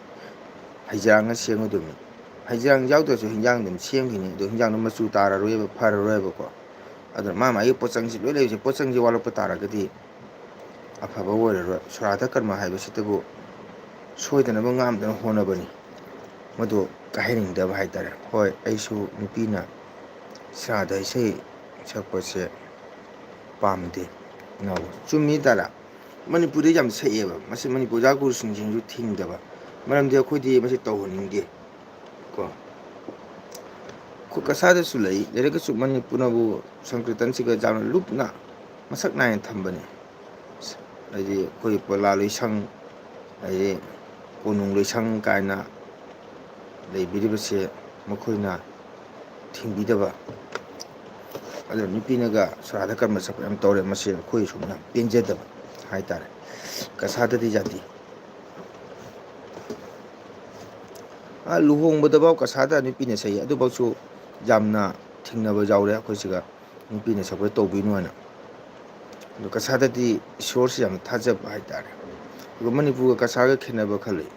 ꯍꯩꯖꯥꯡꯅ ꯁꯦꯝꯒꯗꯣꯔꯤꯕꯅꯤ꯫ ꯍꯩꯖꯥꯡ ꯌꯥꯎꯗ꯭ꯔꯁꯨ ꯍꯤꯟꯖꯥꯡꯗꯤ ꯑꯗꯨꯝ ꯁꯦꯝꯈꯤꯅꯤ, ꯑꯗꯣ ꯍꯤꯟꯖꯥꯡꯗꯣ ꯃꯆꯨ ꯇꯥꯔꯔꯣꯏꯕ, ꯐꯔꯔꯣꯏꯕꯀꯣ꯫ ꯑꯗꯨꯅ ꯃꯥ ꯃꯥꯒꯤ ꯄꯣꯠꯆꯪꯁꯤ ꯂꯣꯏ ꯂꯩꯕꯁꯦ, ꯄꯣꯠꯆꯪꯁꯤ ꯋꯥꯠꯂꯛꯄ ꯇꯥꯔꯒꯗꯤ ꯑꯐꯕ ꯑꯣꯏꯔꯔꯣꯏ꯫ ꯁꯣꯔꯥꯗ ꯀꯔꯃ ꯍꯥꯏꯕꯁꯤꯇꯕꯨ ꯁꯣꯏꯗꯅꯕ ꯉꯥꯝꯗꯅ ꯍꯣꯠꯅꯕꯅꯤ꯫ ꯃꯗꯨ ꯀꯥꯏꯍꯟꯅꯤꯡꯗꯕ ꯍꯥꯏꯇꯥꯔꯦ꯫ ꯍꯣꯏ, ꯑꯩꯁꯨ ꯅꯨꯄꯤꯅ ꯁ꯭ꯔꯥꯗ ꯏꯁꯩ ꯁꯛꯄꯁꯦ ꯄꯥꯝꯗꯦ꯫ ꯉꯥꯎ-, ꯆꯨꯝꯃꯤ ꯗꯥꯗꯥ꯫ ꯃꯅꯤꯄꯨꯔꯗ ꯌꯥꯝ ꯁꯛꯑꯦꯕ꯫ ꯃꯁꯤ ꯃꯅꯤꯄꯨꯔ ꯑꯣꯖꯥ ꯒꯨꯔꯨꯁꯤꯡꯁꯤꯅꯁꯨ ꯊꯤꯡꯗꯕ꯫ ꯃꯔꯝꯗꯤ ꯑꯩꯈꯣꯏꯗꯤ ꯃꯁꯤ ꯇꯧꯍꯟꯅꯤꯡꯗꯦ꯫ ꯀꯣ꯫ ꯈꯨ-, ꯀꯁꯥꯗꯁꯨ ꯂꯩ꯫ ꯂꯩꯔꯒꯁꯨ ꯃꯅꯤꯄꯨꯔꯅꯕꯨ ꯁꯪꯀ꯭ꯔꯤꯇꯟꯁꯤꯒ ꯌꯥꯝꯅ ꯂꯨꯞꯅ ꯃꯁꯛ ꯅꯥꯏꯅ ꯊꯝꯕꯅꯤ꯫ ꯍꯥꯏꯗꯤ ꯑꯩꯈꯣꯏ ꯄꯣꯂꯥ ꯂꯣꯏꯁꯪ, ꯍꯥꯏꯗꯤ ꯀꯣꯅꯨꯡ ꯂꯣꯏꯁꯪ ꯀꯥꯏꯅ ꯂꯩꯕꯤꯔꯤꯕꯁꯦ ꯃꯈꯣꯏꯅ ꯊꯤꯡꯕꯤꯗꯕ꯫ ꯑꯗꯣ ꯅꯨꯄꯤꯅꯒ ꯁꯣꯔꯥꯗ ꯀꯔꯝꯕ ꯆꯠꯄ ꯌꯥꯝ ꯇꯧꯔꯦ, ꯃꯁꯤ ꯑꯩꯈꯣꯏ ꯁꯨꯝ ꯌꯥꯝ ꯄꯦꯟꯖꯗꯕ ꯍꯥꯏꯇꯥꯔꯦ꯫ ꯀꯁꯥꯗꯗꯤ ꯌꯥꯗꯦ꯫ ꯑ, ꯂꯨꯍꯣꯡꯕꯗꯐꯥꯎ ꯀꯁꯥꯗ ꯅꯨꯄꯤꯅ ꯁꯛꯏ, ꯑꯗꯨꯐꯥꯎꯁꯨ ꯌꯥꯝꯅ ꯊꯤꯡꯅꯕ ꯌꯥꯎꯔꯦ ꯑꯩꯈꯣꯏ ꯁꯤꯒ, ꯅꯨꯄꯤꯅ ꯁꯛꯄ ꯇꯧꯕꯤꯅꯨ ꯍꯥꯏꯅ꯫ ꯑꯗꯣ ꯀꯁꯥꯗꯗꯤ ꯏꯁꯣꯔꯁꯤ ꯌꯥꯝꯅ ꯊꯥꯖꯕ ꯍꯥꯏꯇꯥꯔꯦ꯫ ꯑꯗꯨꯒ ꯃꯅꯤꯄꯨꯔꯒ ꯀꯁꯥꯔꯒ ꯈꯦꯠꯅꯕ ꯈꯔ ꯂꯩ꯫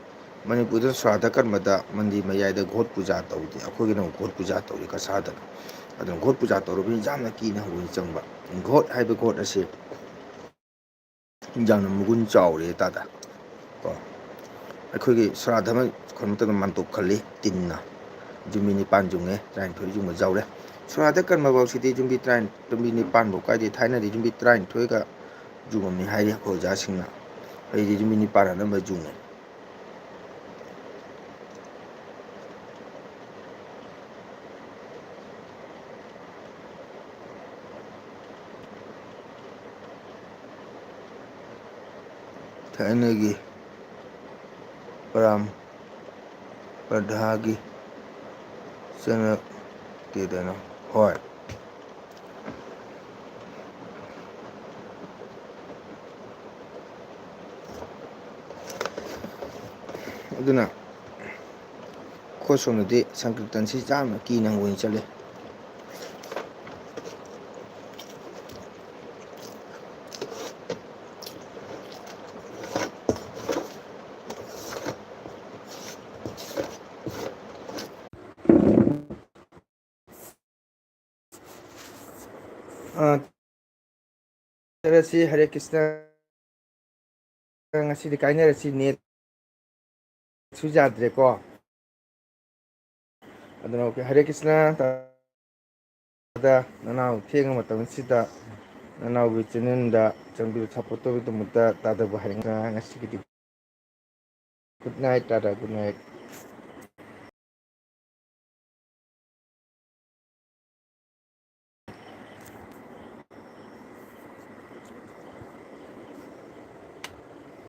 ꯃꯅꯤꯄꯨꯔꯗ ꯁ꯭ꯔꯥꯗ ꯀꯔꯃꯗ ꯃꯟꯗꯤꯔ ꯃꯌꯥꯏꯗ ꯒꯣꯠ ꯄꯨꯖꯥ ꯇꯧꯗꯦ, ꯑꯩꯈꯣꯏꯒꯤꯅ ꯑꯃꯨꯛ ꯒꯣꯠ ꯄꯨꯖꯥ ꯇꯧꯏ ꯀꯁꯥꯔꯗꯅ꯫ ꯑꯗꯨꯅ ꯒꯣꯠ ꯄꯨꯖꯥ ꯇꯧꯔꯕꯅꯤꯅ ꯌꯥꯝꯅ ꯀꯤꯅ ꯍꯪꯒꯣꯏꯅ ꯆꯪꯕ꯫ ꯒꯣꯠ ꯍꯥꯏꯕ ꯒꯣꯠ ꯑꯁꯤ ꯌꯥꯝꯅ ꯃꯒꯨꯟ ꯆꯥꯎꯔꯦ ꯇꯥꯗ꯫ ꯀꯣ, ꯑꯩꯈꯣꯏꯒꯤ ꯁꯣꯔꯥꯠ ꯑꯃ ꯑꯩꯈꯣꯏ ꯃꯇꯝꯗ ꯃꯥꯟꯇꯣꯞ ꯈꯜꯂꯤ ꯇꯤꯟꯅ꯫ ꯌꯨꯝꯕꯤ ꯅꯤꯄꯥꯟ ꯌꯨꯡꯉꯦ, ꯇꯔꯥꯅꯤꯊꯣꯏ ꯌꯨꯡꯕ ꯌꯥꯎꯔꯦ꯫ ꯁꯣꯔꯥꯠꯇ ꯀꯔꯝꯕ ꯐꯥꯎꯁꯤꯗꯤ ꯌꯨꯝꯕꯤ ꯇꯔꯥ-, ꯌꯨꯝꯕꯤ ꯅꯤꯄꯥꯟ ꯐꯥꯎ ꯀꯥꯏꯗꯦ, ꯊꯥꯏꯅꯗꯤ ꯌꯨꯝꯕꯤ ꯇꯔꯥꯅꯤꯊꯣꯏꯒ ꯌꯨꯡꯉꯝꯃꯤ ꯍꯥꯏꯔꯤ ꯑꯩꯈꯣꯏ ꯑꯣꯖꯥꯁꯤꯡꯅ꯫ ꯑꯩꯗꯤ ꯌꯨꯝꯕꯤ ꯅꯤꯄꯥꯟ ꯑꯅꯝꯕ ꯌꯨꯡꯉꯦ꯫ ꯊꯥꯏꯅꯒꯤ ꯄ꯭ꯔꯥꯝ ꯄ꯭ꯔꯙꯥꯒꯤ ꯆꯪꯉꯛꯇꯦꯗꯅ꯫ ꯍꯣꯏ꯫ ꯑꯗꯨꯅ ꯑꯩꯈꯣꯏ ꯁꯣꯝꯗꯗꯤ ꯁꯪꯀ꯭ꯔꯤꯇꯟꯁꯤ ꯌꯥꯝꯅ ꯀꯤꯅ ꯍꯪꯒꯣꯏꯅ ꯆꯠꯂꯤ꯫ ꯑ, ꯆꯠꯂꯁꯤ꯫ ꯍꯔꯦ ꯀ꯭ꯔꯤꯁꯅ꯫ ꯉꯁꯤꯗꯤ ꯀꯥꯏꯅꯔꯁꯤ꯫ ꯅꯦꯠꯁꯨ ꯌꯥꯗ꯭ꯔꯦꯀꯣ꯫ ꯑꯗꯨꯅ, ꯑꯣꯀꯦ, ꯍꯔꯦ ꯀ꯭ꯔꯤꯁꯅ꯫ ꯇꯥꯗ, ꯅꯅꯥꯎ ꯊꯦꯡꯉ ꯃꯇꯝꯁꯤꯗ ꯅꯅꯥꯎꯒꯤ ꯆꯦꯅꯦꯜꯗ ꯆꯪꯕꯤꯗꯨꯅ ꯁꯞꯄꯣꯔꯠ ꯇꯧꯕꯒꯤꯗꯃꯛꯇ ꯇꯥꯗꯕꯨ ꯍꯔꯦ ꯀ꯭ꯔꯤꯁꯅ꯫ ꯉꯁꯤꯒꯤꯗꯤ ꯒꯨꯗ ꯅꯥꯏꯠ, ꯇꯥꯗ, ꯒꯨꯗ ꯅꯥꯏꯠ꯫